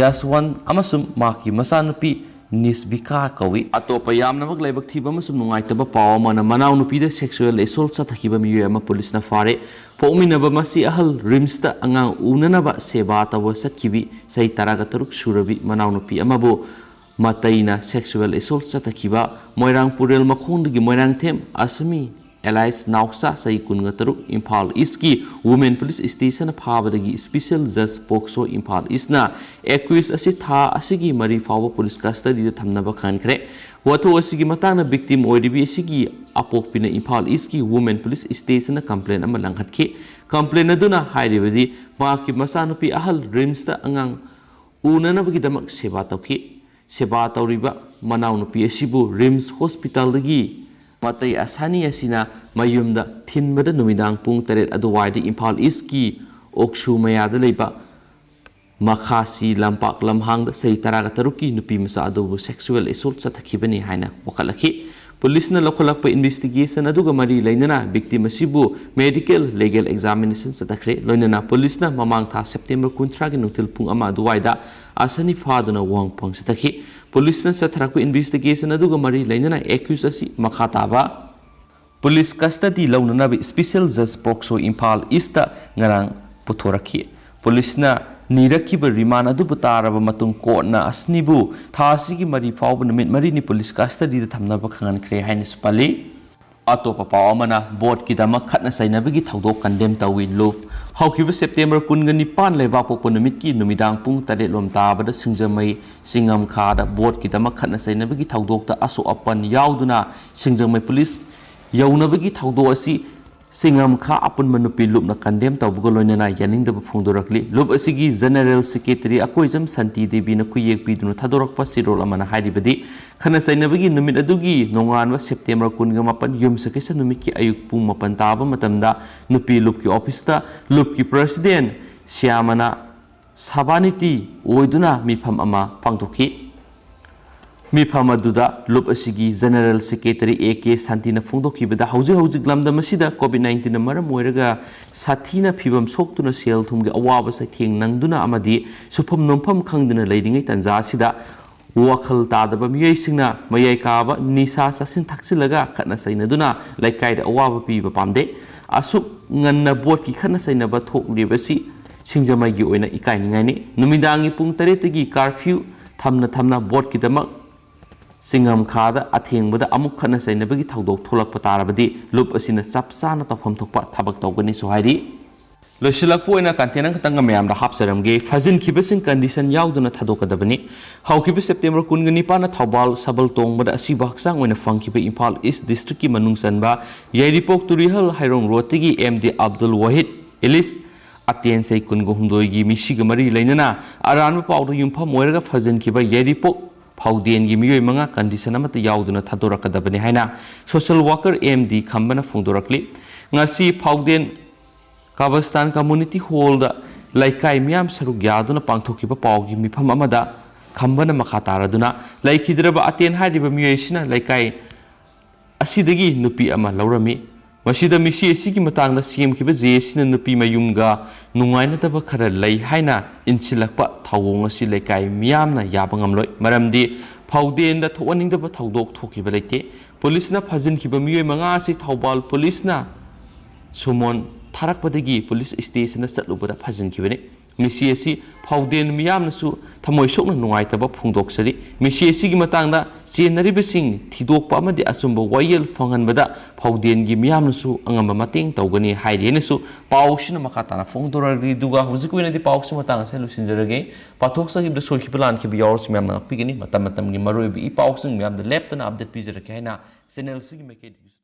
ꯌꯥꯁꯋꯟ ꯑꯃꯁꯨꯡ ꯃꯍꯥꯛꯀꯤ ꯃꯆꯥꯅꯨꯄꯤ ꯅꯤꯁꯕꯤꯀꯥ ꯀꯧꯏ꯫ ꯑꯇꯣꯞꯄ ꯌꯥꯝꯅꯃꯛ ꯂꯥꯏꯕꯛ ꯊꯤꯕ ꯑꯃꯁꯨꯡ ꯅꯨꯡꯉꯥꯏꯇꯕ ꯄꯥꯎ ꯑꯃꯅ, ꯃꯅꯥꯎꯅꯨꯄꯤꯗ sexual assault ꯆꯠꯊꯈꯤꯕ ꯃꯤꯑꯣꯏ ꯑꯃ ꯄꯨꯂꯤꯁꯅ ꯐꯥꯔꯦ꯫ ꯄꯣꯛꯃꯤꯟꯅꯕ ꯃꯆꯤ ꯑꯍꯜ ꯔꯤꯝꯁꯇ ꯑꯉꯥꯡ ꯎꯅꯅꯕ ꯁꯦꯕꯥ ꯇꯧꯕ ꯆꯠꯈꯤꯕꯤ ꯆꯍꯤ ꯇꯔꯥꯒ ꯇꯔꯨꯛ ꯁꯨꯔꯕꯤ ꯃꯅꯥꯎꯅꯨꯄꯤ ꯑꯃꯕꯨ ꯃꯇꯩꯅ sexual assault ꯆꯠꯊꯈꯤꯕ ꯃꯣꯏꯔꯥꯡ ꯄꯨꯔꯦꯜ ꯃꯈꯣꯡꯗꯒꯤ ꯃꯣꯏꯔꯥꯡꯊꯦꯝ ꯑꯁꯃꯤ alias ꯅꯥꯎꯆꯥ ꯆꯍꯤ ꯀꯨꯟꯒ ꯇꯔꯨꯛ ꯏꯝꯐꯥꯜ ꯏꯁꯀꯤ Women Police Stationꯅ ꯐꯥꯕꯗꯒꯤ Special Judge POCSO Imphal ꯏꯁꯅ accused ꯑꯁꯤ ꯊꯥ ꯑꯁꯤꯒꯤ ꯃꯔꯤ ꯐꯥꯎꯕ ꯄꯨꯂꯤꯁ custody ꯗ ꯊꯝꯅꯕ ꯈꯟꯈ꯭ꯔꯦ꯫ ꯋꯥꯊꯣꯛ ꯑꯁꯤꯒꯤ ꯃꯇꯥꯡꯗ victim ꯑꯣꯏꯔꯤꯕꯤ ꯑꯁꯤꯒꯤ ꯑꯄꯣꯛꯄꯤꯅ ꯏꯝꯐꯥꯜ ꯏꯁꯀꯤ Women Police Stationꯗ complaint ꯑꯃ ꯂꯪꯈꯠꯈꯤ꯫ Complaint ꯑꯗꯨꯅ ꯍꯥꯏꯔꯤꯕꯗꯤ ꯃꯍꯥꯛꯀꯤ ꯃꯆꯥꯅꯨꯄꯤ ꯑꯍꯜ ꯔꯤꯝꯁꯇ ꯑꯉꯥꯡ ꯎꯅꯅꯕꯒꯤꯗꯃꯛ ꯁꯦꯕꯥ ꯇꯧꯈꯤ꯫ ꯁꯦꯕꯥ ꯇꯧꯔꯤꯕ ꯃꯅꯥꯎꯅꯨꯄꯤ ꯑꯁꯤꯕꯨ ꯔꯤꯝꯁ ꯍꯣꯁꯄꯤꯇꯥꯜꯗꯒꯤ ꯃꯇꯩ ꯑꯁꯥꯅꯤ ꯑꯁꯤꯅ ꯃꯌꯨꯝꯗ ꯊꯤꯟꯕꯗ ꯅꯨꯃꯤꯗꯥꯡ ꯄꯨꯡ ꯇꯔꯦꯠ ꯑꯗꯨꯋꯥꯏꯗ ꯏꯝꯐꯥꯜ ꯏꯁꯀꯤ ꯑꯣꯛꯁꯨ ꯃꯌꯥꯗ ꯂꯩꯕ ꯃꯈꯥꯁꯤ ꯂꯝꯄꯥꯛ ꯂꯝꯍꯥꯡꯗ ꯆꯍꯤ ꯇꯔꯥꯒ ꯇꯔꯨꯛꯀꯤ ꯅꯨꯄꯤ ꯃꯆꯥ ꯑꯗꯨꯕꯨ sexual assault ꯆꯠꯊꯈꯤꯕꯅꯤ ꯍꯥꯏꯅ ꯋꯥꯀꯠꯂꯛꯈꯤ꯫ ꯄꯨꯂꯤꯁꯅ ꯂꯧꯈꯠꯂꯛꯄ investigation ꯑꯗꯨꯒ ꯃꯔꯤ ꯂꯩꯅꯅ victim ꯑꯁꯤꯕꯨ medical legal examination ꯆꯠꯊꯈ꯭ꯔꯦ꯫ ꯂꯣꯏꯅꯅ ꯄꯨꯂꯤꯁꯅ ꯃꯃꯥꯡ ꯊꯥ ꯁꯦꯞꯇꯦꯝꯕꯔ ꯀꯨꯟꯊ꯭ꯔꯥꯒꯤ ꯅꯨꯡꯊꯤꯜ ꯄꯨꯡ ꯑꯃ ꯑꯗꯨꯋꯥꯏꯗ ꯑꯁꯥꯅꯤ ꯐꯥꯗꯨꯅ ꯋꯥꯍꯪ ꯄꯨꯡ ꯆꯠꯊꯈꯤ꯫ ꯄꯨꯂꯤꯁꯅ ꯆꯠꯊꯔꯛꯄ investigation ꯑꯗꯨꯒ ꯃꯔꯤ ꯂꯩꯅꯅ accused ꯑꯁꯤ ꯃꯈꯥ ꯇꯥꯕ police custody ꯂꯧꯅꯅꯕ special judge POCSO Imphal east ꯉꯔꯥꯡ ꯄꯨꯊꯣꯔꯛꯈꯤ꯫ ꯄꯨꯂꯤꯁꯅ ꯅꯤꯔꯛꯈꯤꯕ remand ꯑꯗꯨꯕꯨ ꯇꯥꯔꯕ ꯃꯇꯨꯡ ꯀꯣꯔꯠꯅ ꯑꯁꯥꯅꯤꯕꯨ ꯊꯥ ꯑꯁꯤꯒꯤ ꯃꯔꯤ ꯐꯥꯎꯕ ꯅꯨꯃꯤꯠ ꯃꯔꯤꯅꯤ ꯄꯨꯂꯤꯁ custody ꯗ ꯊꯝꯅꯕ ꯈꯪꯍꯟꯈ꯭ꯔꯦ ꯍꯥꯏꯅꯁꯨ ꯄꯜꯂꯤ꯫ ꯑꯇꯣꯞꯄ ꯄꯥꯎ ꯑꯃꯅ ꯚꯣꯠꯀꯤꯗꯃꯛ ꯈꯠꯅ ꯆꯩꯅꯕꯒꯤ ꯊꯧꯗꯣꯛ condemn ꯇꯧꯏ꯫ ꯂꯨꯞ꯫ ꯍꯧꯈꯤꯕ ꯁꯦꯞꯇꯦꯝꯕꯔ ꯀꯨꯟꯒ ꯅꯤꯄꯥꯟ ꯂꯩꯕꯥꯛꯄꯣꯛꯄ ꯅꯨꯃꯤꯠꯀꯤ ꯅꯨꯃꯤꯗꯥꯡ ꯄꯨꯡ ꯇꯔꯦꯠ ꯂꯣꯝ ꯇꯥꯕꯗ ꯁꯤꯡꯖꯃꯩ ꯆꯤꯡꯉꯝꯈꯥꯗ ꯚꯣꯠꯀꯤꯗꯃꯛ ꯈꯠꯅ ꯆꯩꯅꯕꯒꯤ ꯊꯧꯗꯣꯛꯇ ꯑꯁꯣꯛ ꯑꯄꯟ ꯌꯥꯎꯗꯨꯅ ꯁꯤꯡꯖꯃꯩ ꯄꯨꯂꯤꯁ ꯌꯧꯅꯕꯒꯤ ꯊꯧꯗꯣꯛ ꯑꯁꯤ ꯆꯤꯡꯉꯝꯈꯥ ꯑꯄꯨꯟꯕ ꯅꯨꯄꯤ ꯂꯨꯞꯅ condemn ꯇꯧꯕꯒ ꯂꯣꯏꯅꯅ ꯌꯥꯅꯤꯡꯗꯕ ꯐꯣꯡꯗꯣꯔꯛꯂꯤ꯫ ꯂꯨꯞ ꯑꯁꯤꯒꯤ general secretary ꯑꯀꯣꯏꯖꯝ ꯁꯥꯟꯇꯤ ꯗꯦꯕꯤꯅ ꯈꯨꯌꯦꯛ ꯄꯤꯗꯨꯅ ꯊꯥꯗꯣꯔꯛꯄ ꯆꯦꯔꯣꯜ ꯑꯃꯅ ꯍꯥꯏꯔꯤꯕꯗꯤ, ꯈꯠꯅ ꯆꯩꯅꯕꯒꯤ ꯅꯨꯃꯤꯠ ꯑꯗꯨꯒꯤ ꯅꯣꯡꯉꯥꯟꯕ ꯁꯦꯞꯇꯦꯝꯕꯔ ꯀꯨꯟꯒ ꯃꯥꯄꯟ ꯌꯨꯝꯁꯀꯩꯁ ꯅꯨꯃꯤꯠꯀꯤ ꯑꯌꯨꯛ ꯄꯨꯡ ꯃꯥꯄꯟ ꯇꯥꯕ ꯃꯇꯝꯗ ꯅꯨꯄꯤ ꯂꯨꯞꯀꯤ office ꯇ ꯂꯨꯞꯀꯤ president ꯁ꯭ꯌꯥꯃꯅ ꯁꯚꯥꯅꯤꯇꯤ ꯑꯣꯏꯗꯨꯅ ꯃꯤꯐꯝ ꯑꯃ ꯄꯥꯡꯊꯣꯛꯈꯤ꯫ ꯃꯤꯐꯝ ꯑꯗꯨꯗ ꯂꯨꯞ ꯑꯁꯤꯒꯤ general secretary ꯑꯦ ꯀꯦ ꯁꯥꯟꯇꯤꯅ ꯐꯣꯡꯗꯣꯛꯈꯤꯕꯗ, ꯍꯧꯖꯤꯛ ꯍꯧꯖꯤꯛ ꯂꯝꯗꯝ ꯑꯁꯤꯗ COVID nineteen ꯅ ꯃꯔꯝ ꯑꯣꯏꯔꯒ ꯁꯥꯊꯤꯅ ꯐꯤꯕꯝ ꯁꯣꯛꯇꯨꯅ ꯁꯦꯜ ꯊꯨꯝꯒꯤ ꯑꯋꯥꯕ ꯆꯩꯊꯦꯡ ꯅꯪꯗꯨꯅ ꯑꯃꯗꯤ ꯁꯨꯐꯝ ꯅꯣꯝꯐꯝ ꯈꯪꯗꯅ ꯂꯩꯔꯤꯉꯩ ꯇꯥꯟꯖꯥ ꯑꯁꯤꯗ ꯋꯥꯈꯜ ꯇꯥꯗꯕ ꯃꯤꯑꯣꯏꯁꯤꯡꯅ ꯃꯌꯥꯏ ꯀꯥꯕ ꯅꯤꯁꯥ ꯆꯥꯁꯤꯟ ꯊꯛꯆꯤꯜꯂꯒ ꯈꯠꯅ ꯆꯩꯅꯗꯨꯅ ꯂꯩꯀꯥꯏꯗ ꯑꯋꯥꯕ ꯄꯤꯕ ꯄꯥꯝꯗꯦ꯫ ꯑꯁꯨꯛ ꯉꯟꯅ ꯚꯣꯠꯀꯤ ꯈꯠꯅ ꯆꯩꯅꯕ ꯊꯣꯛꯂꯤꯕꯁꯤ ꯁꯤꯡꯖꯃꯩꯒꯤ ꯑꯣꯏꯅ ꯏꯀꯥꯏꯅꯤꯡꯉꯥꯏꯅꯤ꯫ ꯅꯨꯃꯤꯗꯥꯡꯒꯤ ꯄꯨꯡ ꯇꯔꯦꯠꯇꯒꯤ curfew ꯊꯝꯅ ꯊꯝꯅ ꯚꯣꯠꯀꯤꯗꯃꯛ ꯆꯤꯡꯉꯝꯈꯥꯗ ꯑꯊꯦꯡꯕꯗ ꯑꯃꯨꯛ ꯈꯠꯅ ꯆꯩꯅꯕꯒꯤ ꯊꯧꯗꯣꯛ ꯊꯣꯛꯂꯛꯄ ꯇꯥꯔꯕꯗꯤ ꯂꯨꯞ ꯑꯁꯤꯅ ꯆꯞ ꯆꯥꯅ ꯇꯧꯐꯝ ꯊꯣꯛꯄ ꯊꯕꯛ ꯇꯧꯒꯅꯤꯁꯨ ꯍꯥꯏꯔꯤ꯫ ꯂꯣꯏꯁꯤꯜꯂꯛꯄ ꯑꯣꯏꯅ content ꯑꯃꯈꯛꯇꯪꯒ ꯃꯌꯥꯝꯗ ꯍꯥꯞꯆꯔꯝꯒꯦ꯫ ꯐꯥꯖꯤꯟꯈꯤꯕꯁꯤꯡ condition ꯌꯥꯎꯗꯅ ꯊꯥꯗꯣꯛꯀꯗꯕꯅꯤ꯫ ꯍꯧꯈꯤꯕ ꯁꯦꯞꯇꯦꯝꯕꯔ ꯀꯨꯟꯒ ꯅꯤꯄꯥꯟꯗ ꯊꯧꯕꯥꯜ ꯁꯕꯜ ꯇꯣꯡꯕꯗ ꯑꯁꯤꯕ ꯍꯛꯆꯥꯡ ꯑꯣꯏꯅ ꯐꯪꯈꯤꯕ ꯏꯝꯐꯥꯜ ꯏꯁ district ꯀꯤ ꯃꯅꯨꯡ ꯆꯟꯕ ꯌꯥꯏꯔꯤꯄꯣꯛ ꯇꯨꯔꯤꯍꯜ ꯍꯩꯔꯣꯡ road ꯇꯒꯤ ꯑꯦꯝ ꯗꯤ ꯑꯕꯗꯨꯜ ꯋꯥꯍꯤꯗ ꯑꯦꯂꯤꯁ ꯑꯇꯦꯟ ꯆꯍꯤ ꯀꯨꯟꯒ ꯍꯨꯝꯗꯣꯏꯒꯤ ꯃꯤꯁꯤꯒ ꯃꯔꯤ ꯂꯩꯅꯅ ꯑꯔꯥꯟꯕ ꯄꯥꯎꯗ ꯌꯨꯝꯐꯝ ꯑꯣꯏꯔꯒ ꯐꯥꯖꯤꯟꯈꯤꯕ ꯌꯥꯏꯔꯤꯄꯣꯛ ꯐꯥꯎꯗꯦꯟꯒꯤ ꯃꯤꯑꯣꯏ ꯃꯉꯥ condition ꯑꯃꯠꯇ ꯌꯥꯎꯗꯅ ꯊꯥꯗꯣꯔꯛꯀꯗꯕꯅꯤ ꯍꯥꯏꯅ social worker ꯑꯦꯝ ꯗꯤ ꯈꯝꯕꯅ ꯐꯣꯡꯗꯣꯔꯛꯂꯤ꯫ ꯉꯁꯤ ꯐꯥꯎꯗꯦꯟ ꯀꯥꯕꯁꯇꯥꯟ community hall ꯗ ꯂꯩꯀꯥꯏ ꯃꯤꯌꯥꯝ ꯁꯔꯨꯛ ꯌꯥꯗꯨꯅ ꯄꯥꯡꯊꯣꯛꯈꯤꯕ ꯄꯥꯎꯒꯤ ꯃꯤꯐꯝ ꯑꯃꯗ ꯈꯝꯕꯅ ꯃꯈꯥ ꯇꯥꯔꯗꯨꯅ, ꯂꯩꯈꯤꯗ꯭ꯔꯕ ꯑꯇꯦꯟ ꯍꯥꯏꯔꯤꯕ ꯃꯤꯑꯣꯏ ꯑꯁꯤꯅ ꯂꯩꯀꯥꯏ ꯑꯁꯤꯗꯒꯤ ꯅꯨꯄꯤ ꯑꯃ ꯂꯧꯔꯝꯃꯤ꯫ ꯃꯁꯤꯗ ꯃꯤꯁꯤ ꯑꯁꯤꯒꯤ ꯃꯇꯥꯡꯗ ꯁꯦꯝꯈꯤꯕ ꯖꯦ ꯑꯁꯤꯅ ꯅꯨꯄꯤ ꯃꯌꯨꯝꯒ ꯅꯨꯡꯉꯥꯏꯅꯗꯕ ꯈꯔ ꯂꯩ ꯍꯥꯏꯅ ꯏꯟꯁꯤꯜꯂꯛꯄ ꯊꯧꯑꯣꯡ ꯑꯁꯤ ꯂꯩꯀꯥꯏ ꯃꯤꯌꯥꯝꯅ ꯌꯥꯕ ꯉꯝꯂꯣꯏ꯫ ꯃꯔꯝꯗꯤ ꯐꯥꯎꯗꯦꯟꯗ ꯊꯣꯛꯍꯟꯅꯤꯡꯗꯕ ꯊꯧꯗꯣꯛ ꯊꯣꯛꯈꯤꯕ ꯂꯩꯇꯦ꯫ ꯄꯨꯂꯤꯁꯅ ꯐꯥꯖꯤꯟꯈꯤꯕ ꯃꯤꯑꯣꯏ ꯃꯉꯥ ꯑꯁꯤ ꯊꯧꯕꯥꯜ ꯄꯨꯂꯤꯁꯅ ꯁꯨꯃꯣꯟ ꯊꯥꯔꯛꯄꯗꯒꯤ ꯄꯨꯂꯤꯁ station ꯗ ꯆꯠꯂꯨꯕꯗ ꯐꯥꯖꯤꯟꯈꯤꯕꯅꯤ꯫ ꯃꯤꯁꯤ ꯑꯁꯤ ꯐꯥꯎꯗꯦꯟ ꯃꯤꯌꯥꯝꯅꯁꯨ ꯊꯃꯣꯏ ꯁꯣꯛꯅ ꯅꯨꯡꯉꯥꯏꯇꯕ ꯐꯣꯡꯗꯣꯛꯆꯔꯤ꯫ ꯃꯤꯁꯤ ꯑꯁꯤꯒꯤ ꯃꯇꯥꯡꯗ ꯆꯦꯟꯅꯔꯤꯕꯁꯤꯡ ꯊꯤꯗꯣꯛꯄ ꯑꯃꯗꯤ ꯑꯆꯨꯝꯕ ꯋꯥꯌꯦꯜ ꯐꯪꯍꯟꯕꯗ ꯐꯥꯎꯗꯦꯟꯒꯤ ꯃꯤꯌꯥꯝꯅꯁꯨ ꯑꯉꯝꯕ ꯃꯇꯦꯡ ꯇꯧꯒꯅꯤ ꯍꯥꯏꯔꯤ ꯍꯥꯏꯅꯁꯨ ꯄꯥꯎꯁꯤꯅ ꯃꯈꯥ ꯇꯥꯅ ꯐꯣꯡꯗꯣꯔꯛꯂꯤ꯫ ꯑꯗꯨꯒ ꯍꯧꯖꯤꯛꯀꯤ ꯑꯣꯏꯅꯗꯤ ꯄꯥꯎꯁꯤ ꯃꯇꯥꯡ ꯑꯁꯤꯗ ꯂꯣꯏꯁꯤꯟꯖꯔꯒꯦ꯫ ꯄꯥꯊꯣꯛꯆꯈꯤꯕꯗ ꯁꯣꯏꯈꯤꯕ ꯂꯥꯟꯈꯤꯕ ꯌꯥꯎꯔꯁꯨ ꯃꯌꯥꯝꯅ ꯉꯥꯛꯄꯤꯒꯅꯤ꯫ ꯃꯇꯝ ꯃꯇꯝꯒꯤ ꯃꯔꯨꯑꯣꯏꯕ ꯏ ꯄꯥꯎꯁꯤꯡ ꯃꯌꯥꯝꯗ ꯂꯦꯞꯇꯅ update ꯄꯤꯖꯔꯛꯀꯦ ꯍꯥꯏꯅ channel ꯑꯁꯤꯒꯤ ꯃꯥꯏꯀꯩꯗꯒꯤ